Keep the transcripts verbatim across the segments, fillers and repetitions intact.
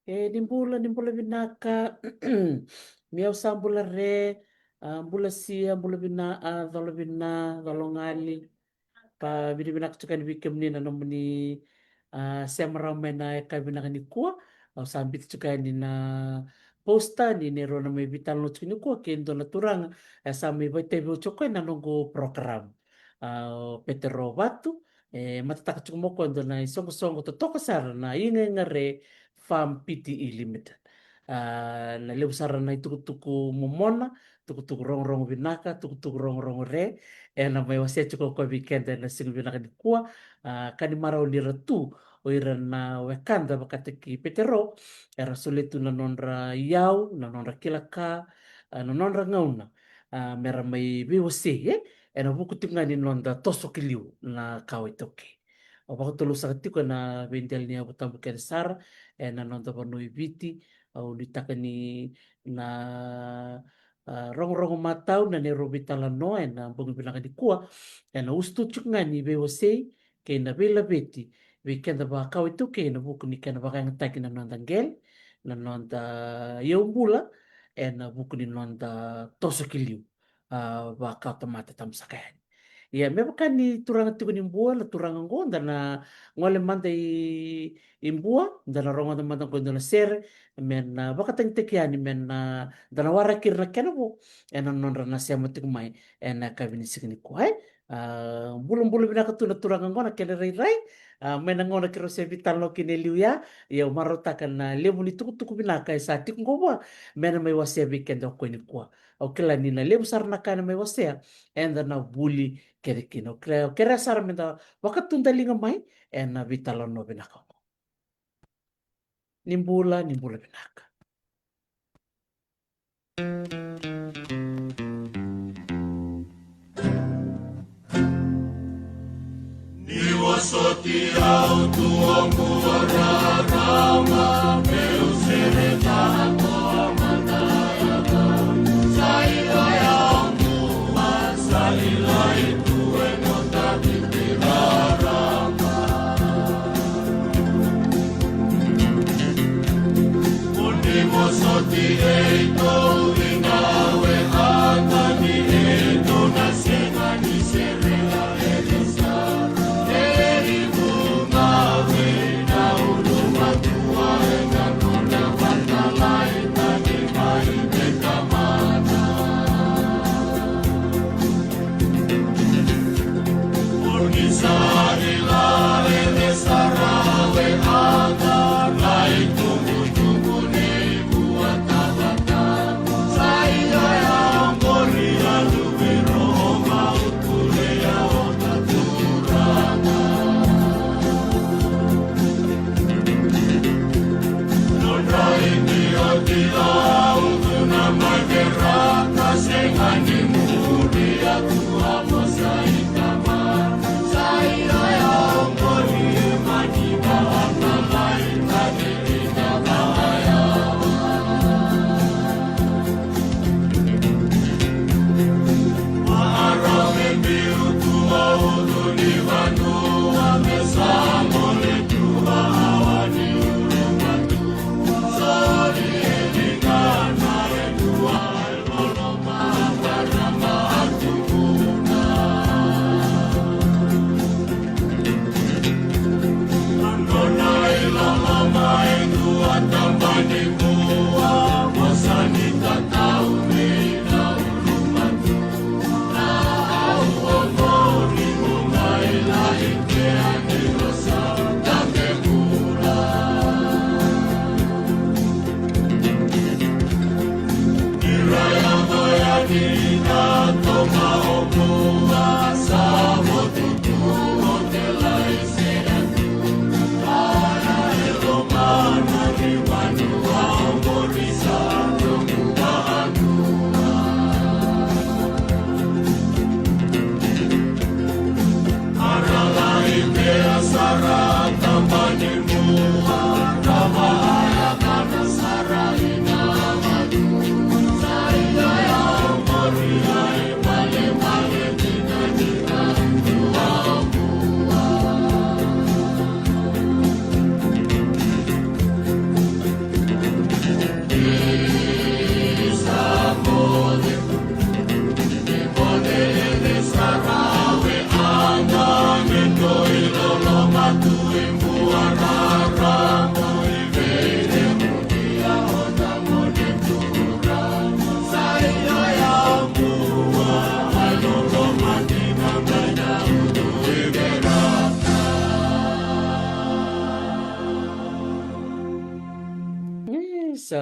E, ni bula, ni bula vinaka. Miau sa bula re, a, bula sia, bula vina, a, colo vina, colo gali. Pa vinavinaka tiko yani vei kemuni na nomuni, a, sema rawa mai na eka vinaka nikua. Au sa biuta tiko yani na posta ni neirau na mai veitalanoa tiko nikua kei dua na turaga e sa mai vakaitavi oti o koya na noqu program. A, o Petero Vatu, e matataka tiko mai o koya dua na isoqosoqo totoka sara na Igaiga Re Farm Pte Limited. A, na levu sara na itukutuku momona, tukutuku rogorogo vinaka, tukutuku rogorogo re, ena mai wasea tiko o koya vei keda ena siga vinaka nikua. A, ka ni marau ni ra tu o ira na wekada vakataki Petero, era solia tu na nodra iyau, na nodra kila ka, a, na nodra gauna, a, mera mai veiwasei, e, ena vuku tiko ga ni noda toso ki liu na kawa iTaukei. Au vakatulou saka tiko ena veidelaniyavu tabu kece sara ena noda vanua i Viti. Au nuitaka ni na, a, rogorogo matau na neirau veitalanoa ena bogi vinaka nikua, ena usutu tiko ga ni veiwasei kei na veilaveti vei keda vakawa iTaukei ena vuku ni kena vakayagataki na noda qele, na noda iyaubula, ena vuku ni noda toso ki liu, a, vakaotamata tabu saka yani. Ia, me vaka ni turaga tiko ni Bua, na turaga oqo, da na gole mada i, i Bua, da na rogoca mada oqo e dua na sere, me na vakatagitaki yani, me na, da na waraki ira na kena vo ena nodra na sema tiko mai ena yakavi ni siga nikua, e? A, bulabula vinaka tu na turaga oqo na kena rairai, a, mai na gauna keirau se veitalanoa kina e liu ya. Ia, au marautaka na levu ni tukutuku vinaka e sa tiko oqo vua, me na mai wasea vei keda o koya nikua. Au kila ni na levu sara na ka ena mai wasea, eda na vuli kece kina. Au kila, au kerea sara meda vakatudaliga mai ena veitalanoa vinaka oqo. Ni bula, ni bula vinaka. Ni vosoti au tu oqo rarama, meu sereka ko a mata. Sa ila ya oqo, sa ila i tu e noda viti rarama. Mo ni vosoti e i tou i na wekada ni e tou na sega ni sere.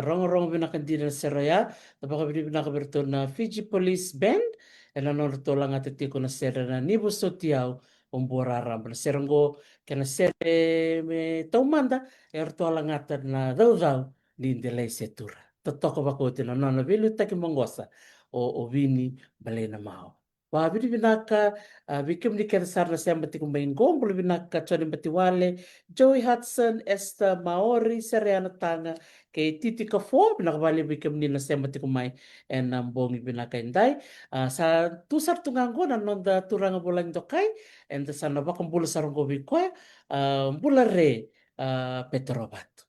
Rogorogo vinaka dina na sere oya. Da vakavinavinaka vei iratou na Fiji Police Band ena nodratou lagata tiko na sere na Ni Vosoti Au o Bua Raraba. Na sere oqo kei na sere me taumada eratou a lagata na Caucau ni Delai Setura. Totoka vakaoti na nona veiliutaki maqosa o, o Vini Balainamau. Vakavinavinaka, a, vei kemuni kece sara na sema tiko mai qo, bula vinaka Joni Matiwale, Joey Hudson, Esther Maori, Sereana Taga, kei Titi Kafo, vinaka vakalevu vei kemuni na sema tiko mai ena bogi vinaka edai. A, sa tu sara tu ga qo na noda turaga vulagi dokai, eda sa na vakabula sara qo vei koya, a, bula re, a, Petero Vatu.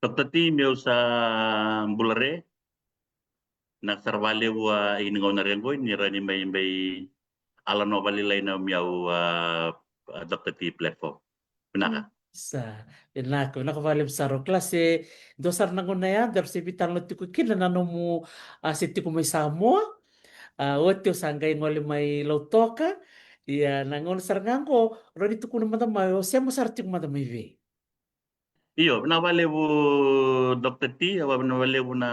Doctor T, meu sa bula re. Vinaka sara vakalevu a ini gauna re qoi ni rawa ni mai, mai alanoa vakalailai na nomu iyau a, a Doctor T platform. Vinaka. Sa, vinaka, vinaka vakalevu sara. Au kila se dua sara na gauna ya daru se veitalanoa tiko kina na nomu a se tiko mai Samoa. A, oti au sa qai gole mai Lautoka. Ia na gauna sara ga qo, rawa ni tukuna mada mai, o sema sara tiko mada mai vei? Io, vinaka vakalevu Doctor T, au vakavinavinaka vakalevu na,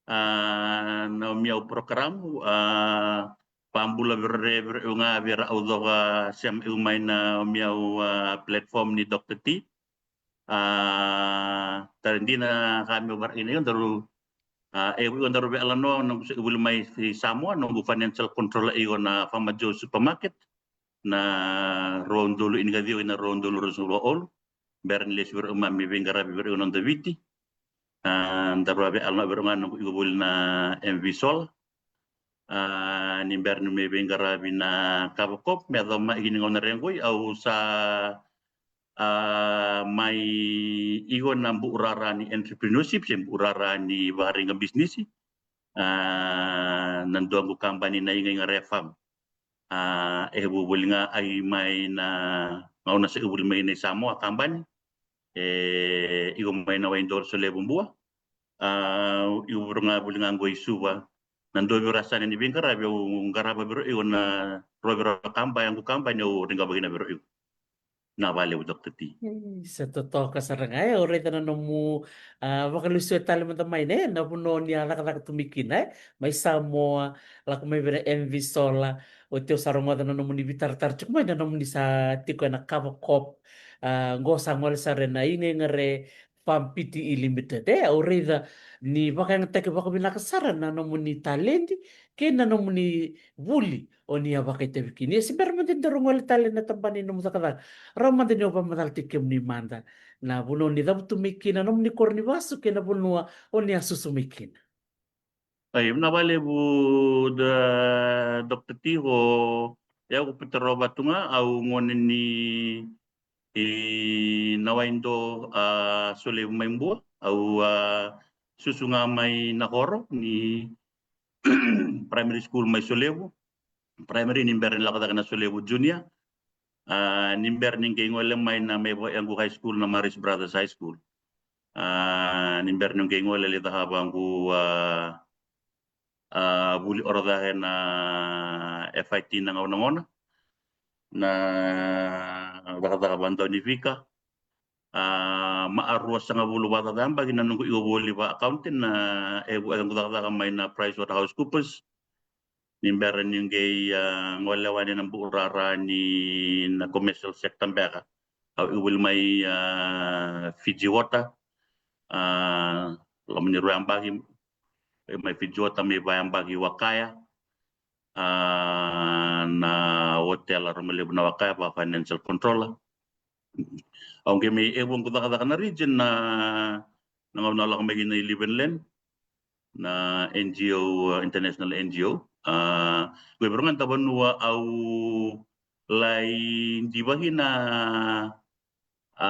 a, na nomu iyau program, a, vakabula vei ira, vei ira, vei ira au coka sema tiko mai na nomu iyau a platform ni Doctor T. A, tara dina ka meu vakaraica iko daru, a, e iko daru veialanoa, noqu se vuli mai Samoa, noqu financial controller iko na Farmer Joe Supermarket, na rua na udolu tinikaciwa kei na rua na udolu ruasagavulu ka walu. Bera ni lesu vei ira mai me veiqaravi vei ira na noda Viti. A, daru a veialanoa vei ira ga noqu iko vuli na M V Solar. A, ni bera ni me veiqaravi na Kava Corp, me yaco mai kina gauna re qoi, au sa, a, mai iko na bu'u rara ni entrepreneurship, se bu'u rara ni vakariga bisinisi. A, na dua qu kabani na Igaiga Re Farm. A, e vu voli ga ai mai na gauna se u vuli mai na i Samoa kabani. E, iko mai na Waidola Solevu Bua. A, iko vura ga voli ga qo i Suva. Na dua vei ira sa na ni veiqaravi au qarava vei ira iko na rua vei ira kabani, qu kabani au riqava kina vei ira iko. Na vakalevu Doctor T. Sa totoka sara ga e, au raica na nomu, a, vakalusia tale mada mai ne, na vanua ni a cakacaka tu mai kina e, mai Samoa, lako mai vei na M V Solar, oti au sa rogoca na nomuni veitaratara tiko mai na nomuni sa tiko ena Kava Corp, a, qo sa gole sara ena Igaiga Re Farm Pte Limited e, au raica ni vakayagataki vakavinaka sara na nomuni taledi kei na nomuni vuli o ni a vakaitavi kina. Ia se bera mada ni daru gole tale na tabana ni nomu cakacaka, rawa mada ni o vakamacalataki kemuni mada na vanua o ni cavutu mai kina, nomuni koro ni vasu kei na vanua o ni a susu mai kina. Ai, na vakalevu Doctor T, o yau ko Petero Vatu ga, au gone ni i Nawaido, a, Solevu mai Bua. Au a susu ga mai na koro ni primary school mai Solevu. Primary ni bera ni lako cake na Solevu Junior. A, ni bera ni qai gole mai na mai vakayago high school na Marist Brothers High School. A, ni bera ni qai gole lai cakava qu, a, a, vuli oro cake na F I T na gauna gona. Na cakacaka vakadau ni vika. A, ma a ruasagavulu vakacaca yabaki na noqu iko voli vaka accountant na e vu e qu cakacaka mai na PricewaterhouseCoopers. Ni bera ni qai, a, gole wani na bu'u rara ni na commercial sector beka. Au iko voli mai, a, Fiji Water. A, loma ni rua yabaki mai Fiji Water, mai va yabaki Wakaya. A, na hotel a roma levu na Wakaya, va financial controller. Au qai mai e vu qu cakacaka na region na, na gauna au lako mai kina i Leeuwin Land, na N G O, a, international N G O. A, qo e vura ga da vanua au lai diva kina, a,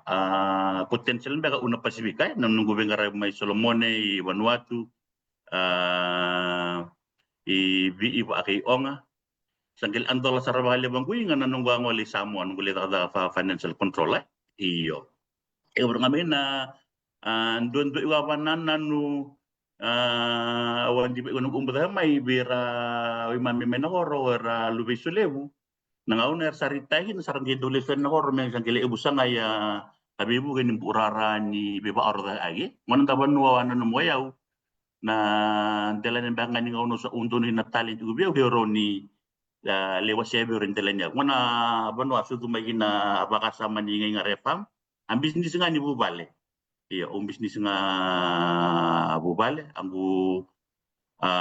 a, potential beka u na Pasifika e, na noqu veiqaravi mai Solomone, i Vanuatu, a, i Viti vaka kei Oga. Sa qai lai a dola sara vakalevu qu iga na noqu a gole i Samoa, noqu lai cakacaka vaka financial controller e. Io. E vura ga mai na, a, duadua i vaka vanananu, a, au a diva i qo noqu ubu cake mai vei ira, o i mami mai na koro, era luvei Solevu. Na gauna era sa retire kina, sa ra qai dau lesu yani na koro me sa qai lai e vu sagai a, ka veivuke ni buʻu rara ni veivakaorocaketaki. Gona da vanua a nanuma o yau na dela ni beka ga ni gauna sa udonu ina talent uveu he rau ni a, lewa severo ni dela ni yau. Gona vanua a sucu mai kina a vakasama ni gaiga refam a business ga ni vuvale. Ia o business ga vuvale a gu a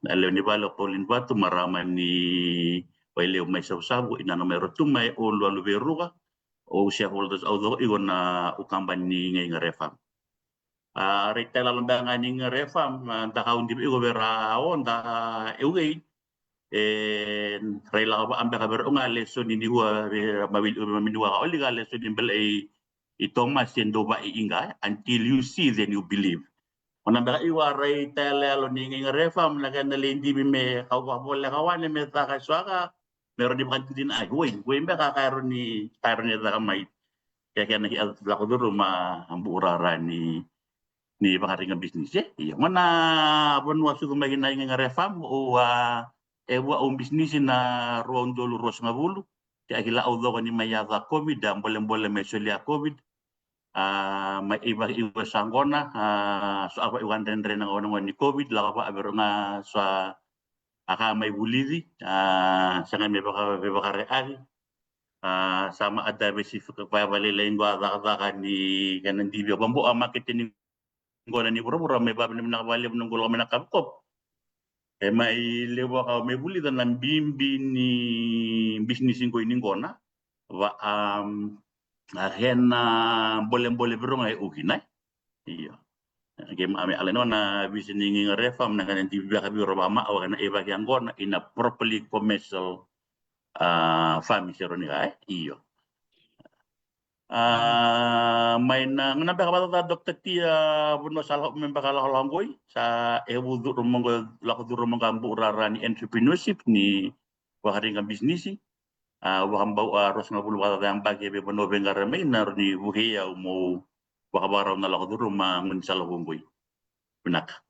lewe ni vale o Pauline Vatu, marama ni Waileu mai Savusavu, inana mai Rotuma, e olu alu vei ruka, o shareholders au coko iko na ukamba ni gaiga refam. A rai tale lalo beka ga ni gaiga refam, a da kau divi iko vei ra o da e ugei. E rai lako vaa beka vei ra o ga lesoni ni ua vei ra ma wili ua ma mini ua ka oli ka lesoni bela i i Thomas e dou vaa i iga, until you see then you believe. Ona beka i ua rai tale lalo ni gaiga refam na kena lei divi me kau vakavoleka wane me caka e soaka me rau ni vakadidina ai wai wai beka ka rau ni ka rau ni caka mai. Ke kena ki a lako curu ma a buʻu rara ni ni vakariga business e ia gona vanua sucu mai kina i gaiga refam o a e vua au business na rua udolu ruasagavulu. Ke a kila au coko ni mai yaco a covid a bolebole mai solia covid. A mai iva iva sa gona a so ava iwa dredre na gona gona ni covid lako vaa vei rau ga so a ka mai vulici a sega me vaka me vakareaki. A sa ma a diversify valailai qo a cakacaka ni kena divi a vabo a makete ni gona ni vuravura me vavinavinaka valevu na golo me na kavukovu. E mai levu a ka me vulica na bibi ni business qo ni gona va a a kena bolebole vei rau ga e uki na io. Ke ma me ala na visi ni gaiga refam na kena divi vaka vei rau va ma a kena e vaki a gona ina properly commercial a farming se rau ni ka e io. A mai na gana beka vata ta Doctor T a vanua sa lako me beka lako lako goi sa e vu curu mo goi lako curu mo ga buʻu rara ni entrepreneurship ni vakariga business. A vakabau a ruasagavulu vata ta yabaki e vei vanua vei gara mai na rau ni vukei au mo vakavakarau na lako curu ma goni sa lako goi. Vinaka.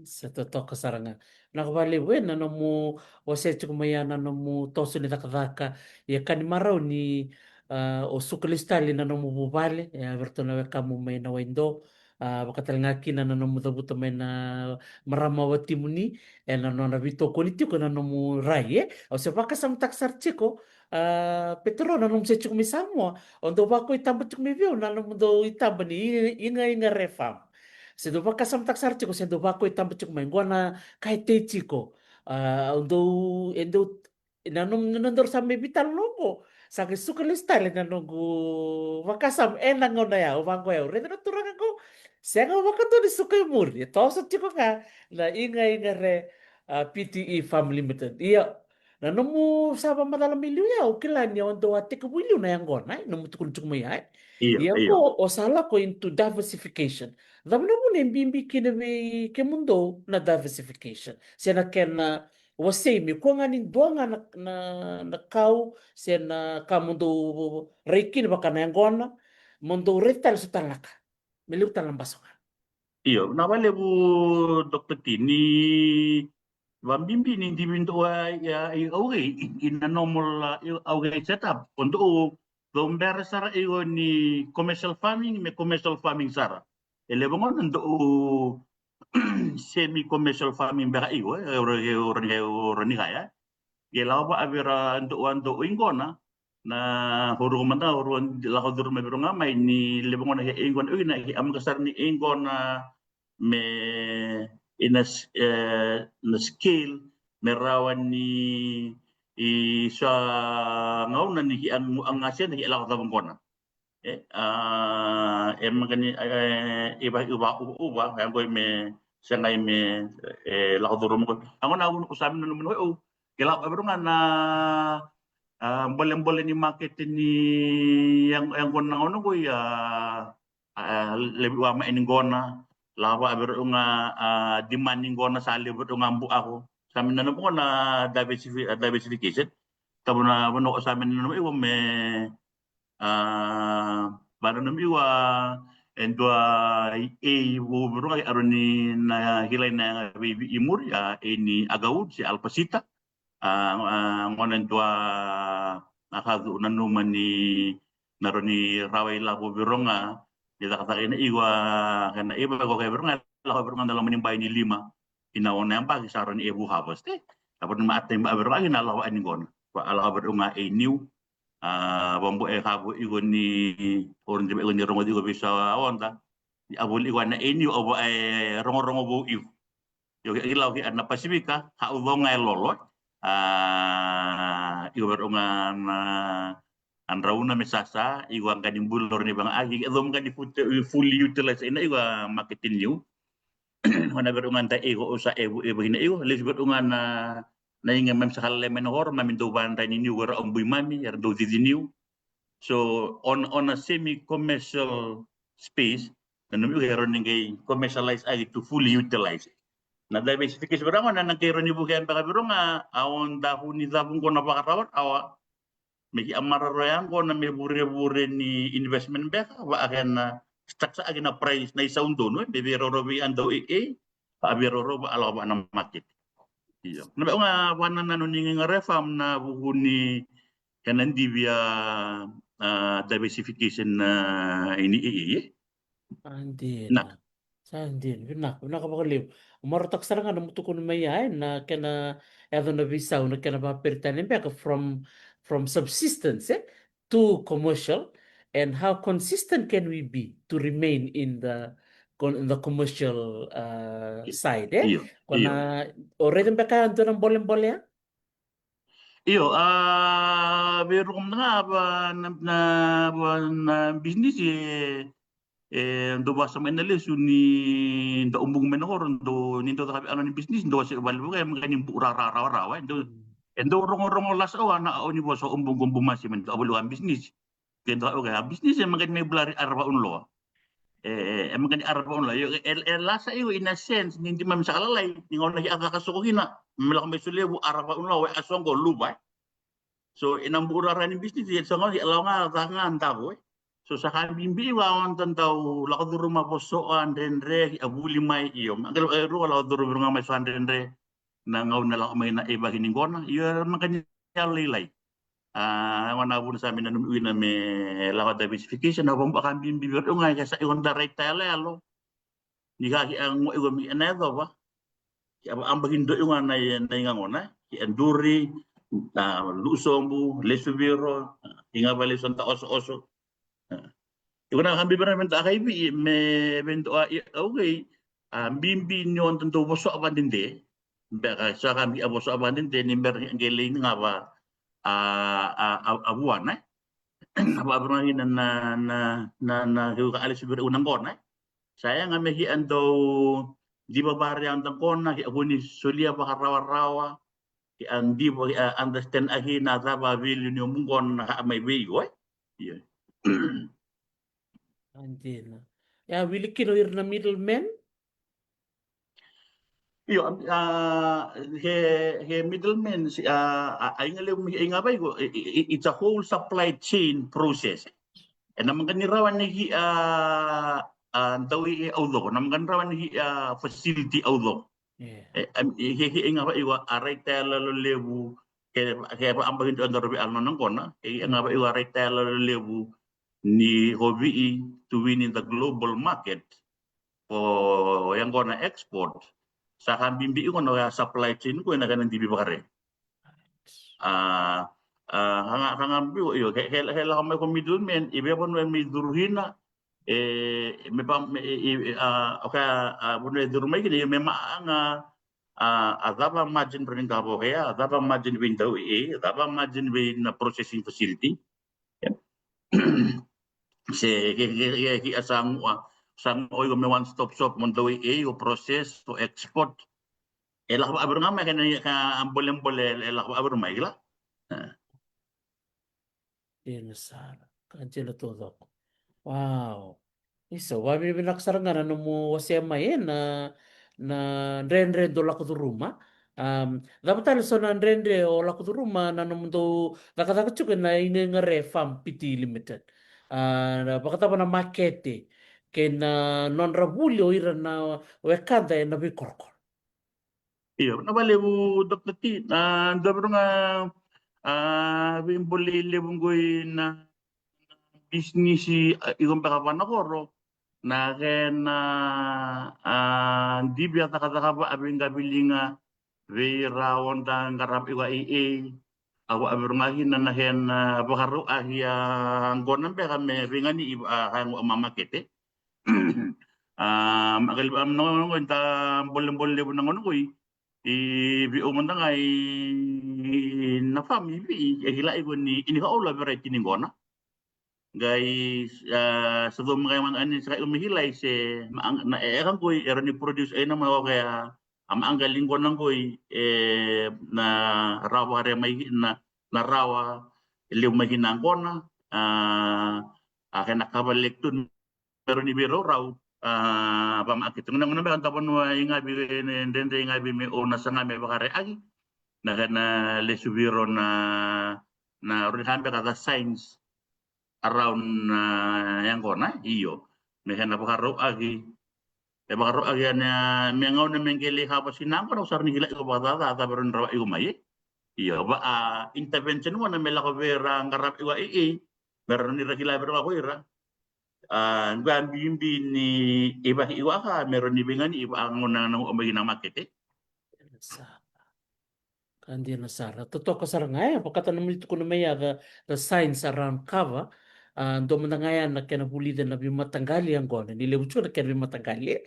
Sa totoka sara ga. Vinaka vakalevu e na nomu wasea tiko mai ya na nomu toso ni cakacaka. Ia ka ni marau ni a o suka lesu tale na nomu vuvale e a vei ratou na wekamu mai na waido. A vakatale ga kina na nomu cavuta mai na marama watimuni e na nona veitokoni tiko na nomu rai e. Au se vakasamataka sara tiko a Petero na nomu se tiko mai Samoa. O dou vakoi taba tiko mai vei au na nomu dou itaba ni iga iga refam. Se dou vakasamataka sara tiko se dou vakoi taba tiko mai qo na ka e tei tiko. A dou e dou na nomu na dou sa mai vitalanoa qo sa qai suka lesu tale na noqu vakasama e na gauna ya au vaqo ya au raica na turaga qo. Sega au vakadua ni suka i muri e toso tiko ga na iga iga re a P T E Farm Limited ia. Na nomu sa vakamacala mai liu ya au kila ni o dou a tekivu i liu na yaqona e nomu tukuna tiko mai ya e. Ia ko o sa lako into diversification. Cava na vuna e bibi kina vei kemudou na diversification se na kena wasei me kua ga ni dua ga na, na, na kau se na ka mo dou rai kina vaka na yaqona mo dou rai tale so tale na ka me levu tale na basoga. Io, na valevu Doctor T ni vabibi ni divi dou a i au i na normal au i set up o dou dou bera sara iko ni commercial farming me commercial farming sara. E levu gona dou semi commercial farming beka iko e ora ni kaya. Ke lako vaa vei ra dou a dou i gona na huru mada huru lako curu mai vei ra ga mai ni levu gona ke i gona ui na ke amaka sara ni i gona me ina na scale me rawa ni i sa gauna ni ki anu a gase na ki lako cava gona. E a e maka ni e iva iva uva uva e goi me segai me e lako curu mo goi a gona unu usa mino numino e u ke lako e vuru ga na a bolebole ni makete ni e gona gauna goi a a levu a mai ni gona lava a vei rau ga a demand ni gona sa levu rau ga buʻako. Sa mi nana gona diversifi diversification. Tabu na vano sa mi nana iwa me a vano na iwa e dua e vou vei rau ga aro ni na hilai na vei i muri a e ni agaud se alpacita. A gona e dua a kacu nanuma ni Na rawa ni rawa i lako vei ira ga ni cakacaka ina iwa, kena iwa ko kei vei ira ga, lako vei ira ga na loma ni bai ni lima ina ono yabaki sa rawa ni e vu harvest e. Ava ni ma atai ba vei ira ga kina lako ani gona. Va a lako vei ira ga e niu. A vabo e kavo iko ni oro ni iko ni rogo iko vei sa onda. Ni a voli iko ana e niu ava e rogo rogo vo iko. Io, ke lau ke ana Pasifika, ha u voga e lolo. A, io, vero nga na, a drauna me sasa, io, a gani bula ni vanga agi, e dom gani fute, fully utilize ina io, a market niu. Ona vero nga da io, o sa evu, evu hina io, les vero nga na, na inga mami sa kala le mena horo, mami dou vanda ni niu, era ombui mami, era dou didi niu. So on, on a semi commercial space, na nomu iu e rawa ni qai commercialize agi to fully utilize. Na diversification vei ira gona na qai rawa ni vukea beka vei ira ga a on da hu ni cavu qo na vakarau rawa. Me ki a mararo ya qo na me vurevure ni investment beka, va a kena structure agi na price na isau donu, me vei roro vei a dau e e, va a vei roro va a lako va na market. Io. Na me unga va na nanu ni nginga refa na vuku ni kena divia a diversification na ini e e. Sa dina. Na. Sa dina, vinaka, vinaka vakalevu. Marautaka sara ga na mutukuni mai ya, e, na kena yaco na veisau, na kena vaperitani beka from, from subsistence, e, to commercial, and how consistent can we be to remain in the, con-, in the commercial, uh, side, e? Io, io. Kona, o raica beka dua na bolebole ya? Io, a, vei ira ga na, na, na, na business e, e dou vasa mai na lesu ni dau bugu mai na koro, dou ni dau caka vei a na ni business, dou se vale vuka e maka ni bu ra ra ra ra, e dou, e dou rogo rogo lasa o ana o ni vosa o bugu bu masi mai dau vale a business. Ke dua o a business e maka ni mai bulari arava un loa. E, e, e maka ni arava un loa. Io, e, e lasa io in a sense ni di mami saka lalai, ni gauna ki a caka soko kina, me lako mai so levu arava un loa, e a songo luva, e. So, e na bu ra ra ni business, e songo ki a lawa ga, caka ga davo, e. So, sa ka bibi io a on da dau lako curuma voso a dredre, ki a vuli mai, io. Maka e rua lako curu vei ira ga mai so a dredre, na gauna lako mai na e vaki ni gona, io, maka ni a lailai. A, gona vuna sa me nanumi ina me lako diversification, a vabaka bibi vei ira ga ke sa io da rai ta yalo yalo. Ni ka ki a go iko mi ena yacova. Ki a vaabaki do iko na, na iga gona. Ki a duri, na lusobu, lesu viro, iga vale so da oso oso. Iko na ka bibi na me da kai vi, me vendo a i au kei, a bibi ni on da dou voso a vadede. Beka sa ka bibi a voso a vadede, ni bera ke lei ni ga va, a, a, a, a vuana, e. A vabra na, na, na, na, na, ke u ka ale subira u na gona, e. Sa yaga me ki a dou diva vare a da gona, ki a kuni solia vakarawarawa, ki a diva, ki a understand aki na cava vili ni o mugon na ka mai vei iko, e. Io. A dina. Ia, wili kina o ira na middleman? Io, a, he, he middleman, si, a, a, a iga levu, iga vai iko, i, i, i, it's a whole supply chain process. E na maka ni rawa ni ki a, a, dau i, i au coko, na maka ni rawa ni ki a facility au coko. Io. E, am, e, he, he, iga vai iko a rai ta yalo levu, ke, ke va amba ki dau dau rovi a na gona, e, iga vai iko a rai ta yalo levu, ni ko vei to win in the global market, ko ya gona export, sa ka bibi iko na ya supply chain ko ena kena divi vakare. A, a, ka ga, ka ga bibi io, ke, ke, ke lako mai ko middleman, i vei vanua e mai curu kina, e, me pa, me, e, e, a, okay, a, vanua e curu mai kina, io me ma ga, a, a cava margin ra ni davo ke ya, a cava margin vei dau e, a cava margin vei na processing facility. Se, ke, ke, ke, ke, a sa gua, sa gua iko me one stop shop, mo dau e, o process, o export. E lako vavira ga mai, kena, ka a bolebole, e lako vavira mai, kila? E. Dina sara. Ka dina taucoko. Wow. Isa, vavinavinaka sara ga na nomu wasea mai, e, na, na dredre dou lako curuma. Am, cava tale so na dredre o lako curuma na nomudou cakacaka tiko ena Igaiga Re Farm Pty Limited? A, na vakacava na makete kei na nodra vuli o ira na wekada ena veikorokoro? Io, na valevu Doctor T, a, dua vei ira ga, a, veibolei levu qo ina, bisinisi, a, iko beka vana koro, na kena, a, divi a cakacaka vakaviqaviliga vei ira o da qarava iko a AA, a vakaveroga kina na kena vakarauaki a gona beka me veiganiti vaka, a, ka yago a mamakete. A, makaliva na gona qoi da bolebole levu na gona qoi. I vei au mada ga i na fami i vei e kila iko ni ini ka ola veraiti ni gona. Qai, a, sa cau maka i mada ani sa kai umi kilai se ma, na e, e ka qoi e rawa ni produce e na ma oke a, a ma qali gona qoi e na rawa vare mai na, na rawa e levu mai kina gona, a, a kena kava lektun me rawa ni veiraurau, a, vakamakete. Gona, gona beka da vanua i gavi, e, dredre i gavi me o na saga me vakareaki. Na kena lesu viro na, na rawa ni ka beka the science around, a, yaqona, io. Me kena vakarauaki, e vakarauaki yani, a, me gauna me qele ka vasi na yaqona, au sa rawa ni kila iko vakacaca, cava rawa ni rawa iko mai, e. Io, va, a, intervention gona me lako vei ira qarava iko a AA, me rawa ni ra kila vei ira ko ira. A, qo a bibi ni ivaki iko a ka, me rawa ni veigani iko a gauna na, na, na, na makete. Sa. Ka dina sara. Totoka sara ga, e, vakatana mani tukuna mai a the, the science around kava. A, dua mada ga ya na kena vulica na veimataqali yaqona. Ni levu tiko na kena veimataqali, e.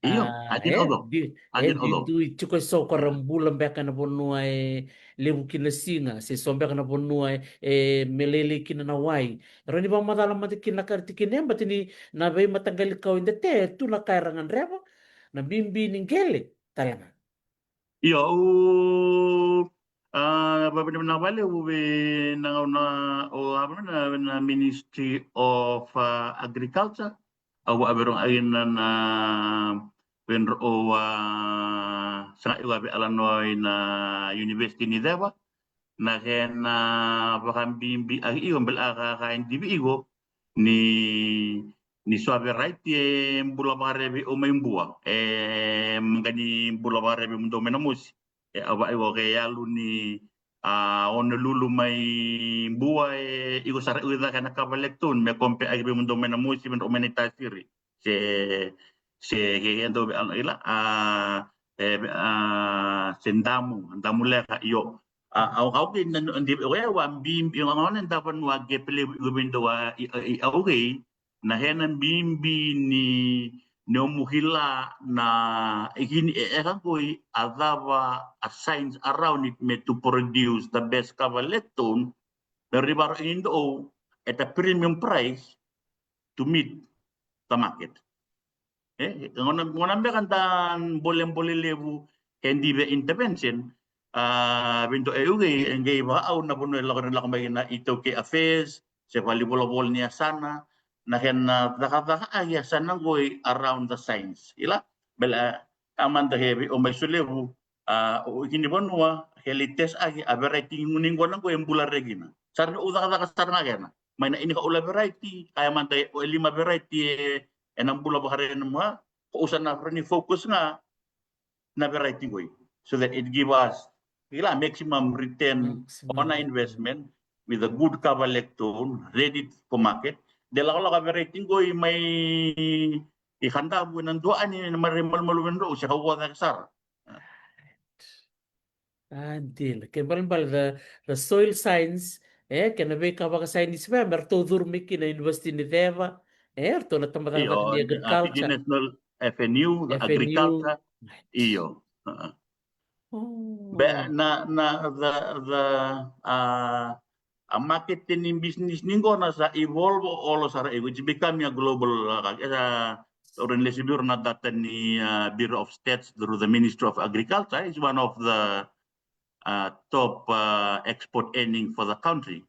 Io, a, a dina e, oco. Di, a e, dina di oco. Dui tiko e so ko ra bula beka na vanua e levu kina siga, se so beka na vanua e, e me lailai kina na wai. Rawa ni vakamacala mada kina na ka ra tikina, e, bati ni na veimataqali kau ida te, tu na ka era gadreva, na bibi ni qele, tale ga. Io, au, a, vavinavinaka vakalevu vei na gauna o a, na, na Ministry of, a, Agriculture. Au vakaveroga ina na, na, vei dra o, a, saga i vakavealanoa i na University ni Ceva. Na kena vakabibi a iko bela a ka, ka e divi iko ni, ni so a veraiti e bula vakareve o mai Bua. E, maqa ni bula vakareve mudou mai Namosi. E, a vaka iko ke yalu ni, a, Honolulu mai Bua, e, iko sara iko caka na kava lektun me compare aki vei mudou mai Namosi, me dra o mai Naitasiri. Se, se ke, ke dou vei ala ila, a, e, a, se Damu, Damu Leka, io. A, au, au ke na, na, di, o, e, wa, bi, bi, o, o, ne, da vanua ke pele, iko vei dou a, i, i, au ke, na kena bibi ni nomu kila na ikini e, e ka qoi a cava a science around it me to produce the best kava lektun, me rawa ni varo ini dou at a premium price to meet the market. E, gona, gona beka da bolebole levu e divi a intervention, a, vei dou e uke, e qai vakaau na vanua e lako, lako mai na iTaukei Affairs, se valenivolavola ni yasana, na kena cakacaka a yasana qoi around the science. Ila, bela, a mada ke vei o mai Solevu, a, o ikini vanua, ke lai test aki, a variety ni gona qoi e bula re kina. Sara ni o cakacaka sara ga kena. Mai na ini ka ula variety, a ya mada o e lima variety e, e na bula vakare na mua, ko usa na focus ga, na variety qoi. So that it give us, kila, maximum return on our investment with a good kava lektun, ready for market. De lakolako a variety qoi mai i Kadavu ena dua ani na mare malumalumu e drau, se ka ua cake sara. A dina, ke balebale the, the soil science, e, kena veika vakasainisi vei me ratou curu mai kina University ni Ceva, e, ratou na tabacakacaka ni agriculture. National FNU, the agriculture. Io. Be, na, na, the, the, a, a market ni business ni qona sa evolve olo sara, it's becoming a global, a, a, ora ni lesi vei ira na data ni, a, Bureau of Stats through the Ministry of Agriculture is one of the, a, top, a, export earning for the country.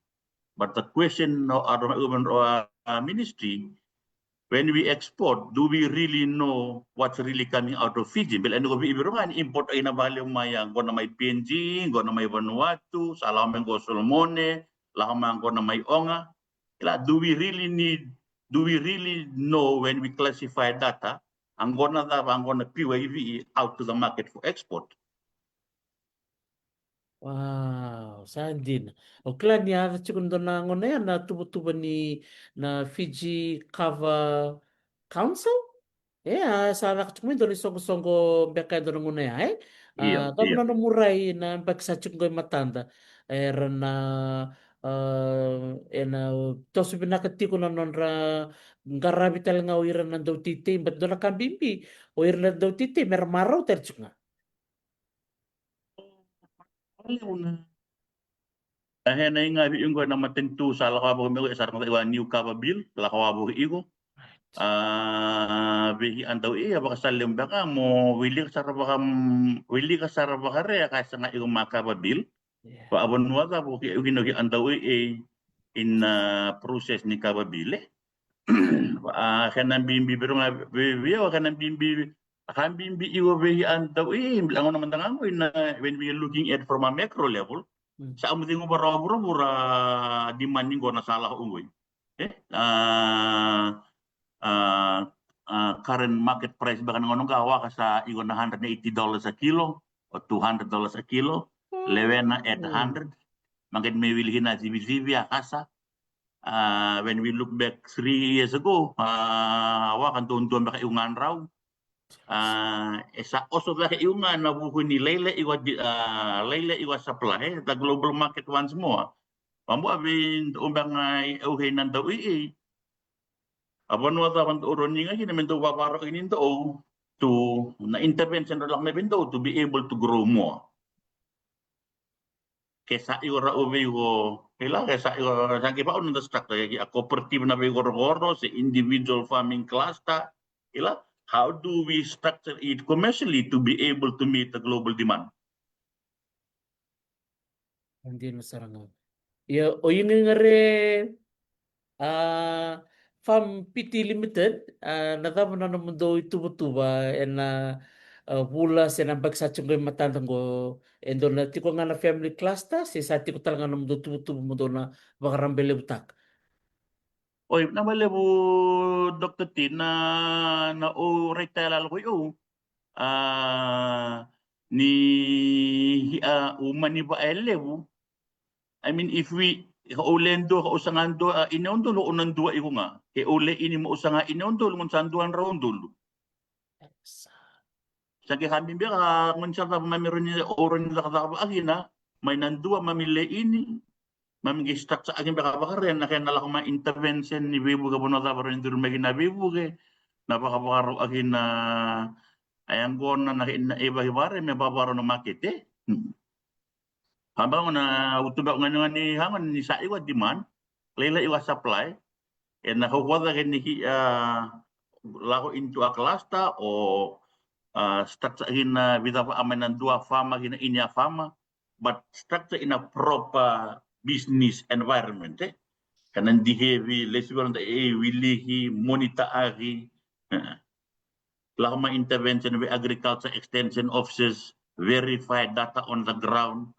But the question, no, a, a, a, ministry, when we export, do we really know what's really coming out of Fiji? Bela ni ko vei ira ga ni import ina vale mai, a, qona mai PNG, qona mai Vanuatu, sa lako mai qo Solomone, lako mai qona mai Oga. Ila, do we really need, do we really know when we classify data, a qona cava, a qona PYV out to the market for export? Wow, sa dina. O kila ni a yaco tiko na dua na gauna ya na tuvatuva ni na Fiji Kava Council. E a sa caka tiko mai dua na isoqosoqo beka e dua na gauna ya, e? A, io, cava io. Na nomu rai na baki sa tiko qo i matada? Era na, a, ena toso vinaka tiko na nodra qaravi tale ga o ira na dauteitei, but dua na ka bibi, o ira na dauteitei mera marau tale tiko ga. Levu na. A, e na iga vei iko na matanitu sa lako vaka mai iko, e sa ragata iko a new Kava Bill, lako vaka iko. A, vei hi a dau e, a vaka sa levu beka mo wilika sara vaka, wilika sara vaka re a ka e saga iko ma Kava Bill. Yeah. Va a vanua cava ki iko na hi a dau e, e, in, a, process ni Kava Bill, e. Va a kena bibi vei iko ga, vei, vei iko kena bibi, a ka bibi iko vei a dau e, a gauna mada ga qo ina, when we are looking at from a macro level, mm, sa a muci qo vara vuravura demand ni qo na sa lako qo. E, a, a, a, current market price beka na gauna qo a waka sa iko na hundred and eighty dollars a kilo, or two hundred dollars a kilo, mm, lewena at, mm, hundred. Maqeti me wili kina civicivi a kasa. A, when we look back three years ago, a, waka duadua beka iko ga drau. A, e sa oso cake iko ga na vuku ni lailai iko a di-, a, lailai iko a supply, e, the global market once more. Vabua vei dou beka ga i au kei na dau i, i. A vanua cava dou rawa ni ga kina me dou vavarau kina dou, to na intervention ra lako mai vei dou to be able to grow more. Ke sa iko rau vei iko, ila, ke sa iko, sa ke vau na structure, ke a cooperative na vei korokoro, se individual farming cluster, ila, how do we structure it commercially to be able to meet the global demand? Dina sara ga. Ia, o iko ga re, a, Farm Pty Limited, a, na cava na nomudou ituvatuva ena, a, vula se na baki sa tiko qo i matada qo, e dou na tiko ga na family cluster, se sa tiko tale ga na nomudou tuvatuva mo dou na vakarabailevutaka? Oi, na valevu, Doctor T, na, na o raitayala lako i o. A, ni, a, umani va e levu. I mean, if we, ka o le dua, ka o saga dua, a, ine o dolu, o na dua iko ga. Ke o le ini mo o saga ine o dolu, mo sa dua drau o dolu. Sa ke ka bibi ka, mo ni sa cava mami roni, o roni cakacaka va akina, mai na dua mami le ini, mami ke structure aki beka vakare, na kena lako mai intervention ni veivuke, vanua cava roni duru mai kina veivuke, na vakavakarau aki na, a yaqona, na kena e vakivare, me vakarau na makete. Hmm. Kaba gona utuba gani gani hanga ni sa iko a demand, lailai iko a supply, ena kaukaua cake ni ki, a, lako into a cluster o, a, structure kina vica va a mai na dua farmer kina ini a farmer, but structure in a proper business environment, e. Kena dihevi, lesi vara da e wiliki, monitor aki, e. Lako mai intervention vei agriculture extension officers, verify data on the ground.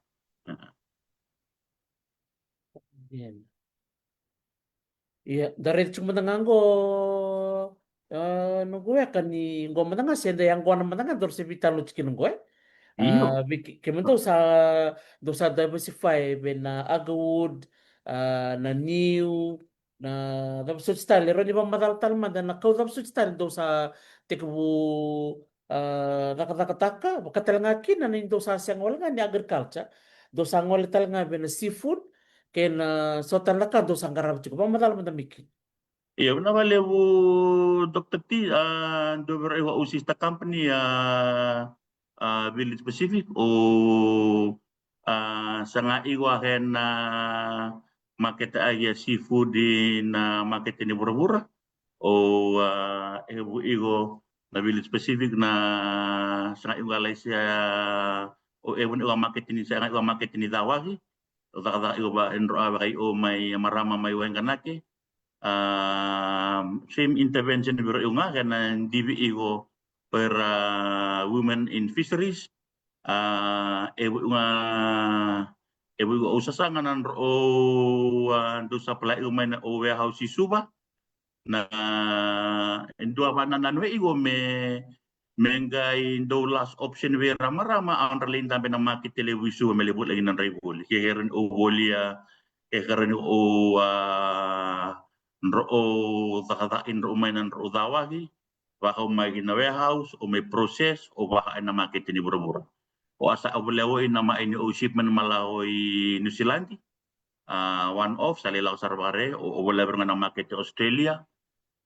Ia, da raica tiko mada ga qo, a, noqu weka ni qo mada ga se da yaqona mada ga dou se veitalanoa tiko kina qo, e? Io. A, vei ke, kemudou sa, dou sa diversify vei na Agawood, a, na Niu, na cava soti tale, rawa ni vakamacala tale mada na kau cava soti tale dou sa tekivu, a, cakacakataka, vaka tale ga kina ni dou sa sega wale ga ni agriculture, dou sa gole tale ga vei na seafood, kei na so tale na ka dou sa qarava tiko, vakamacala mada mai kina. Io, vinaka vakalevu Doctor T, a, dou vei ira o sister company, a, a, Village Pacific, o, a, saga iko a kena makete aki a seafood i na makete ni vuravura, o, a, e vu iko na Village Pacific na saga iko a laisi a, o e vu iko a makete ni, saga iko a makete ni cawaki, o cakacaka iko va, e dro a vaka i o mai a marama mai Waiganake, a, same intervention vei ira iko ga, kena divi iko o ira women in fisheries, a, e vu iko ga, e vu iko o sasaga na dro o, a, dou supply iko mai na o warehouse i Suva, na, e dua va na nanoe iko me, me qai dau last option vei ira na marama, a dra lai dabe na makete levu i Suva me lai volia kina na dra ivoli. Ke, ke rawa ni o volia, ke, ke rawa ni o, a, dra o cakacaka, dra o mai na dra o cawaki, vakau mai ki na warehouse, o mai process, o vaka ena makete ni vuravura. O a sa a volia o i na mai ni o shipment ma lako i New Zealand, a, one off, sa lai lako sara vakare, o, o volia vei ira ga na makete Australia,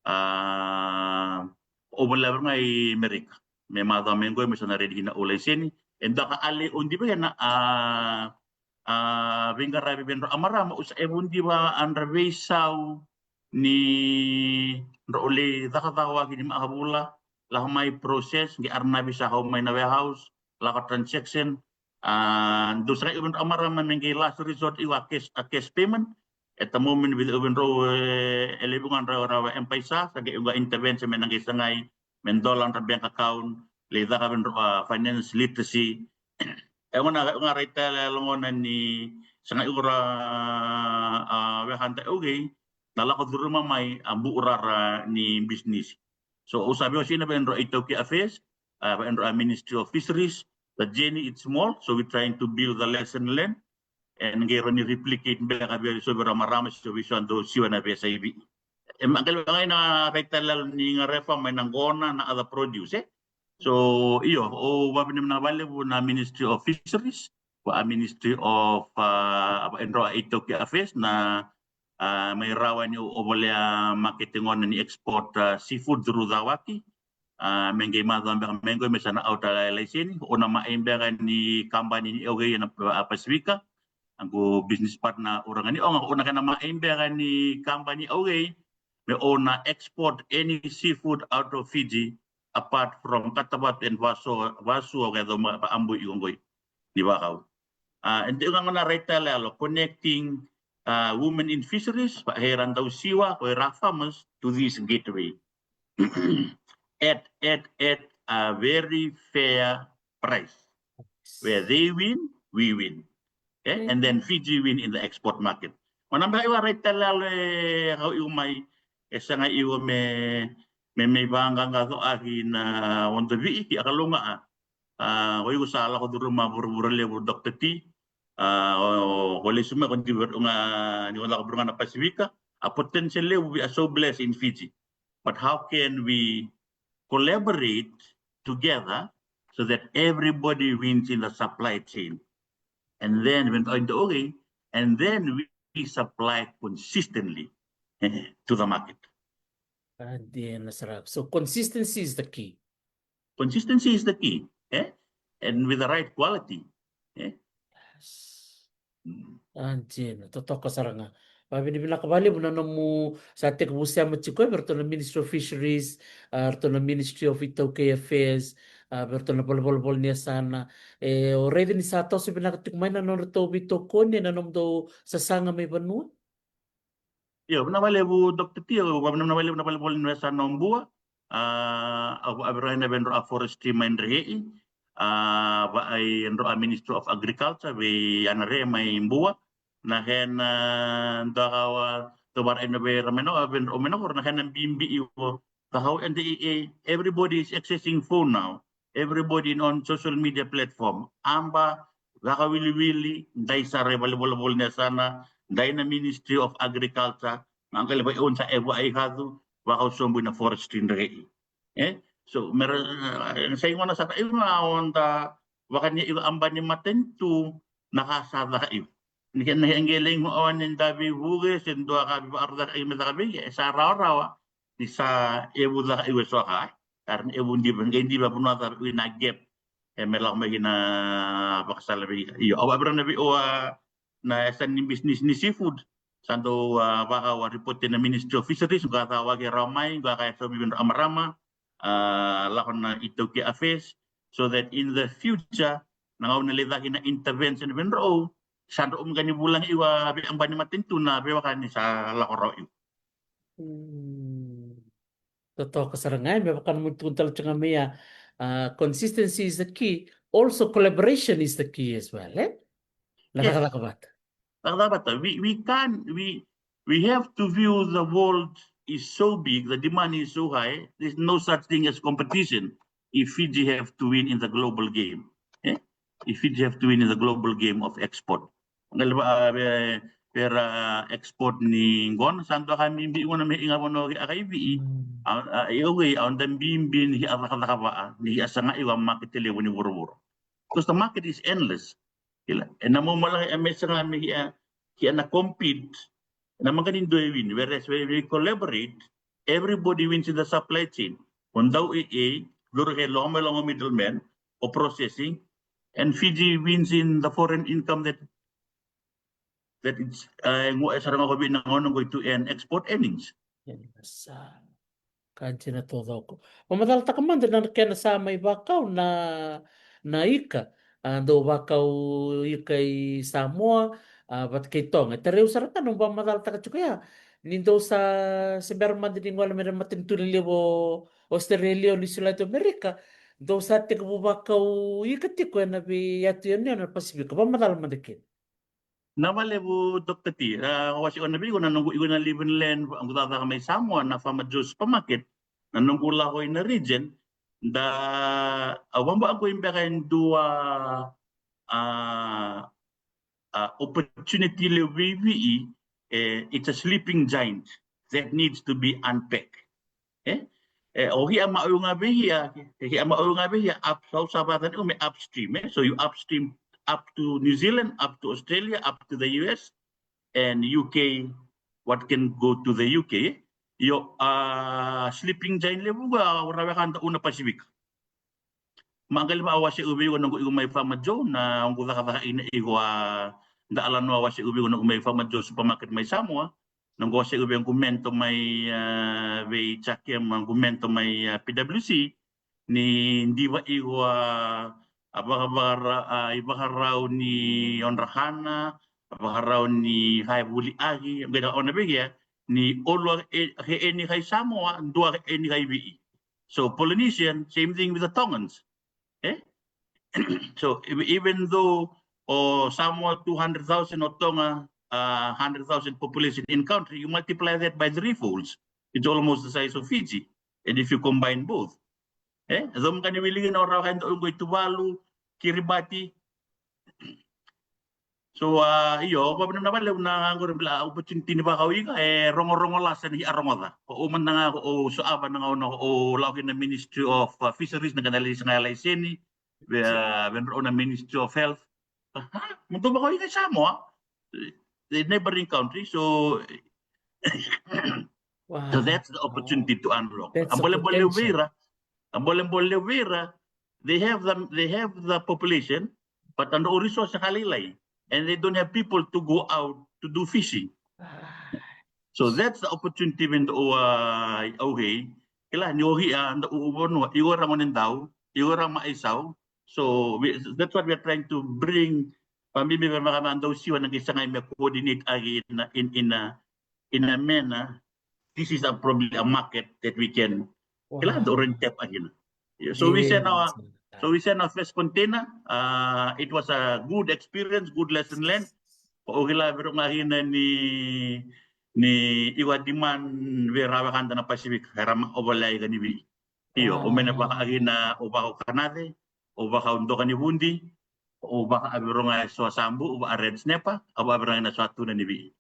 a, o volia vei ira ga i Amerika. Me macawa mai qo, me sa na ready kina o laiseni, e dua ka a lai o diva kena, a, a, veiqaravi vei dra a marama, o sa e vo diva a dra veisau ni dra o lai cakacakawaki ni makavula, lako mai process, qai arnavi sa kau mai na warehouse, lako transaction, a, dau sagai o vei dra a marama me qai last resort i a cash, a cash payment, at the moment vei, vei dra, e, e levu ga dra rawa M-PAiSA, sa qai o qai intervention me na qai sagai, me dola dra bank account, lai caka vei dra, a, finance literacy. E gona, e gona raitayaloyalo gona ni sagai o ira, a, wekada e okay, na lako curuma mai a bu rara ni business. So, au sa veiwasei na vei dra iTaukei Affairs, a, vei dra Ministry of Fisheries, the journey it's small, so we're trying to build the lesson learned, and qai rawa ni replicate beka vei so vei ira marama, so vei so dau siwa na vei S I V. E ma qai vei na raitayaloyalo ni garefa mai na gona na other produce, e? So, io, o vavinavinaka valevu na Ministry of Fisheries, va a Ministry of, a, vei dra iTaukei Affairs, na, a, mai rawa ni o, o volia makete gona ni export, a, seafood through cawaki, a, me qai macawa beka mai qo me sa na auta lai, laiseni, o na mai beka ni kabani ni okay ena, a, Pasifika, a qu business partner o ira ga ni o ga, o na kena mai beka ni kabani okay, me o na export any seafood out of Fiji, apart from Katavatu and Vaso, Vaso, okay, dau ma, pa ambu i qo ni vakau. A, and e gona na raitayaloyalo, connecting, a, women in fisheries, vei ira dau siwa, o ira farmers, to this gateway. At, at, at a very fair price. Where they win, we win. E? And then Fiji win in the export market. O na beka i a raitayaloyalo e kau i o mai, e sagai i o me, me, me vaqaqacotaki na oda vei ki a Kalou ga, a, a, o iko sa lako curuma vuravura levu, Doctor T, a, o, o lesu mai ko diva ga ni o lako vei ira ga na Pasifika, a potential levu, we are so blessed in Fiji. But how can we collaborate together so that everybody wins in the supply chain? And then when, okay, and then we, we supply consistently, eh, to the market. A, dina sara. So consistency is the key. Consistency is the key, eh? And with the right quality, eh? Yes. Mm. A, dina, totoka sara ga. Vavinavinaka valevu na nomu sa tekivu sema tiko vei ratou na Ministry of Fisheries, a, ratou na Ministry of iTaukei Affairs, a, vei ratou na valenivolavola ni yasana. E, o raica ni sa toso vinaka tiko mai na nodratou veitokoni ena nomudou sasaga mai vanua? Io, vinaka valevu, Doctor T, au vavinavinaka valevu na valenivolavola ni yasana o Bua. A, au vavinavinaka vei dra a forestry mai Drekei. A, vei dra a Ministry of Agriculture, vei Anare mai Bua. Na kena, a, dua ka au a, dua varaina vei ira mai na, vei dra mai na koro, na kena bibi i o. Ka kau, and the, e, everybody is accessing phone now. Everybody in on social media platform. Aba, vakawiliwili, dai sara e valenivolavola ni yasana, dai na Ministry of Agriculture, na qai levu i on sa e vua i kacu, vakau sobu ina forestry Drekei. E? So, mera, e, sa i gona sara i gona o da vakania i aba ni matanitu, na ka sa caka i. Ni kena e qai lai gona o ni da veivuke, se dua ka veivakarau caka i me caka vei, e sa rawarawa, ni sa evu caka i eso ka, e? Era na evu diva, qai diva vanua caka i na gap. E me lako mai kina vakasala vei ira. Io, au vavinavinaka vei o, a, na yasana ni business ni seafood. Sa dau, a, vaka au a report na Ministry of Fisheries, qo a cakacaka rawa mai, qo a ka e so vei dra a marama, a, lako na iTaukei Affairs, so that in the future, na gauna lai caka na intervention vei drau, sa drau me qai ni vulagi i vei aba ni matanitu na veiwekani sa lako rawa i. Mm. Totoka sara ga, me vaka na nomu tukuna tale tiko ga mai ya, a, consistency is the key. Also, collaboration is the key as well, e? Na cakacaka vata. Na cakacaka vata. We, we can't, we, we have to view the world is so big, the demand is so high, there's no such thing as competition. if Fiji have to win in the global game. Eh? If Fiji have to win in the global game of export. Qai vaka, ah, ve-, vera export ni qo na sa dua ka bibi qo na me iga vanua ki a kai Viti. Mm. A, a, e au qai, au da bibi ni a cakacaka vaa, ni a saga i a market levu ni vuravura. Because the market is endless. Kila, e na mo mala e me saga me ki a, ki a na compete, na maka ni dua e win, whereas when we collaborate, everybody wins in the supply chain. O dau e, e, duru ke loga mai loga middleman, o processing, and Fiji wins in the foreign income that, that it's, uh, qo e sara ga ko Viti na gauna qo to earn export earnings. Yes, ah. Ka dina taucoko. Vakamacalataka mada na kena sa mai vakau na, na ika. A, dau vakau ika i Samoa, a, vata kei Toga. E tarai au sara ga na vakamacalataka tiko ya. Ni dau sa se bera mada ni gole mai na matanitu lelevu o Australia, o Niusiladi, o Amerika. Dau sa tekivu vakau ika tiko e na veiyatu yanuyanu na Pasifika. Vakamacala mada kina. Na valevu, Doctor T, a, au a se qai na vei iko na noqu iko na live in land, noqu cakacaka mai Samoa, na Farmer Joe Supermarket, na noqu lako i na region, da, a, vaba a qo i beka e dua, a, a, opportunity levu vei Viti, e, it's a sleeping giant that needs to be unpacked. Eh? Eh, o hia ma o ga vei hia, eh, hia ma o ga vei hia, up, so sa vata ni o me upstream, eh? So you upstream up to New Zealand, up to Australia, up to the U S, and U K, what can go to the U K, eh? Io, a, sleeping giant levu ga, o rawa ka da una Pasifika. Maqali vaka au a se uvei iko na noqu iko mai Farmer Joe, na noqu cakacaka ina iko a da alanoa au a se uvei iko na noqu mai Farmer Joe Supermarket mai Samoa, noqu a se uvei noqu mentor mai, a, vei Jakem, noqu mentor mai, a, P W C, ni diva iko a, a vakavara, a, i vakarau ni odra hana, a vakarau ni hai vuli aki, qai na ona vei ia, ni olua e, he eni kai Samoa, dua he eni kai Viti. So Polynesian, same thing with the Tongans. Eh? So ev-, even though o Samoa two hundred thousand, o Tonga, uh, hundred thousand population in country, you multiply that by three folds. It's almost the size of Fiji. And if you combine both, eh? Dou maka ni wiliki na ora kai dou qo i Tuvalu, Kiribati, So, a, io, au vakavinavinaka vakalevu na qori bula opportunity ni vakau ika, e rogorogo lasa ni a rogoca. Ko au mada ga ko au soava na gauna ko au lako kina Ministry of, uh, Fisheries na kena lai saga laiseni, ve, a, vendrau na Ministry of Health. Aha, mo dou vakau ika i Samoa, the neighboring country, so, so that's the opportunity to unlock. A bolebole vei ira, a bolebole vei ira, they have the, they have the population, but a dau resource ka lailai, and they don't have people to go out to do fishing. So that's the opportunity when the, uh, okay. Kila ni ohi a da u vanua, iko ra gone dau, iko ra ma isau. So we, that's what we are trying to bring. Pa mi me vaka ma dau siwa na qai sagai me coordinate agi in, in, in a, in a manner, this is a, probably a market that we can, kila, da already tap agi na. Yeah, so we send our, so we send our first container. Uh, it was a good experience, good lesson learned. O kila vei rau ga kina ni, ni iko a demand vei ra wekada na Pacific, era ma overlay ka ni vei. Io, o mena vaka kina, o vaka o Kanace, o vaka o Doka ni Vudi, o vaka a vei rau ga e so a sabu, o vaka a red snapper, o vaka a vei rau ga na so a tuna ni vei.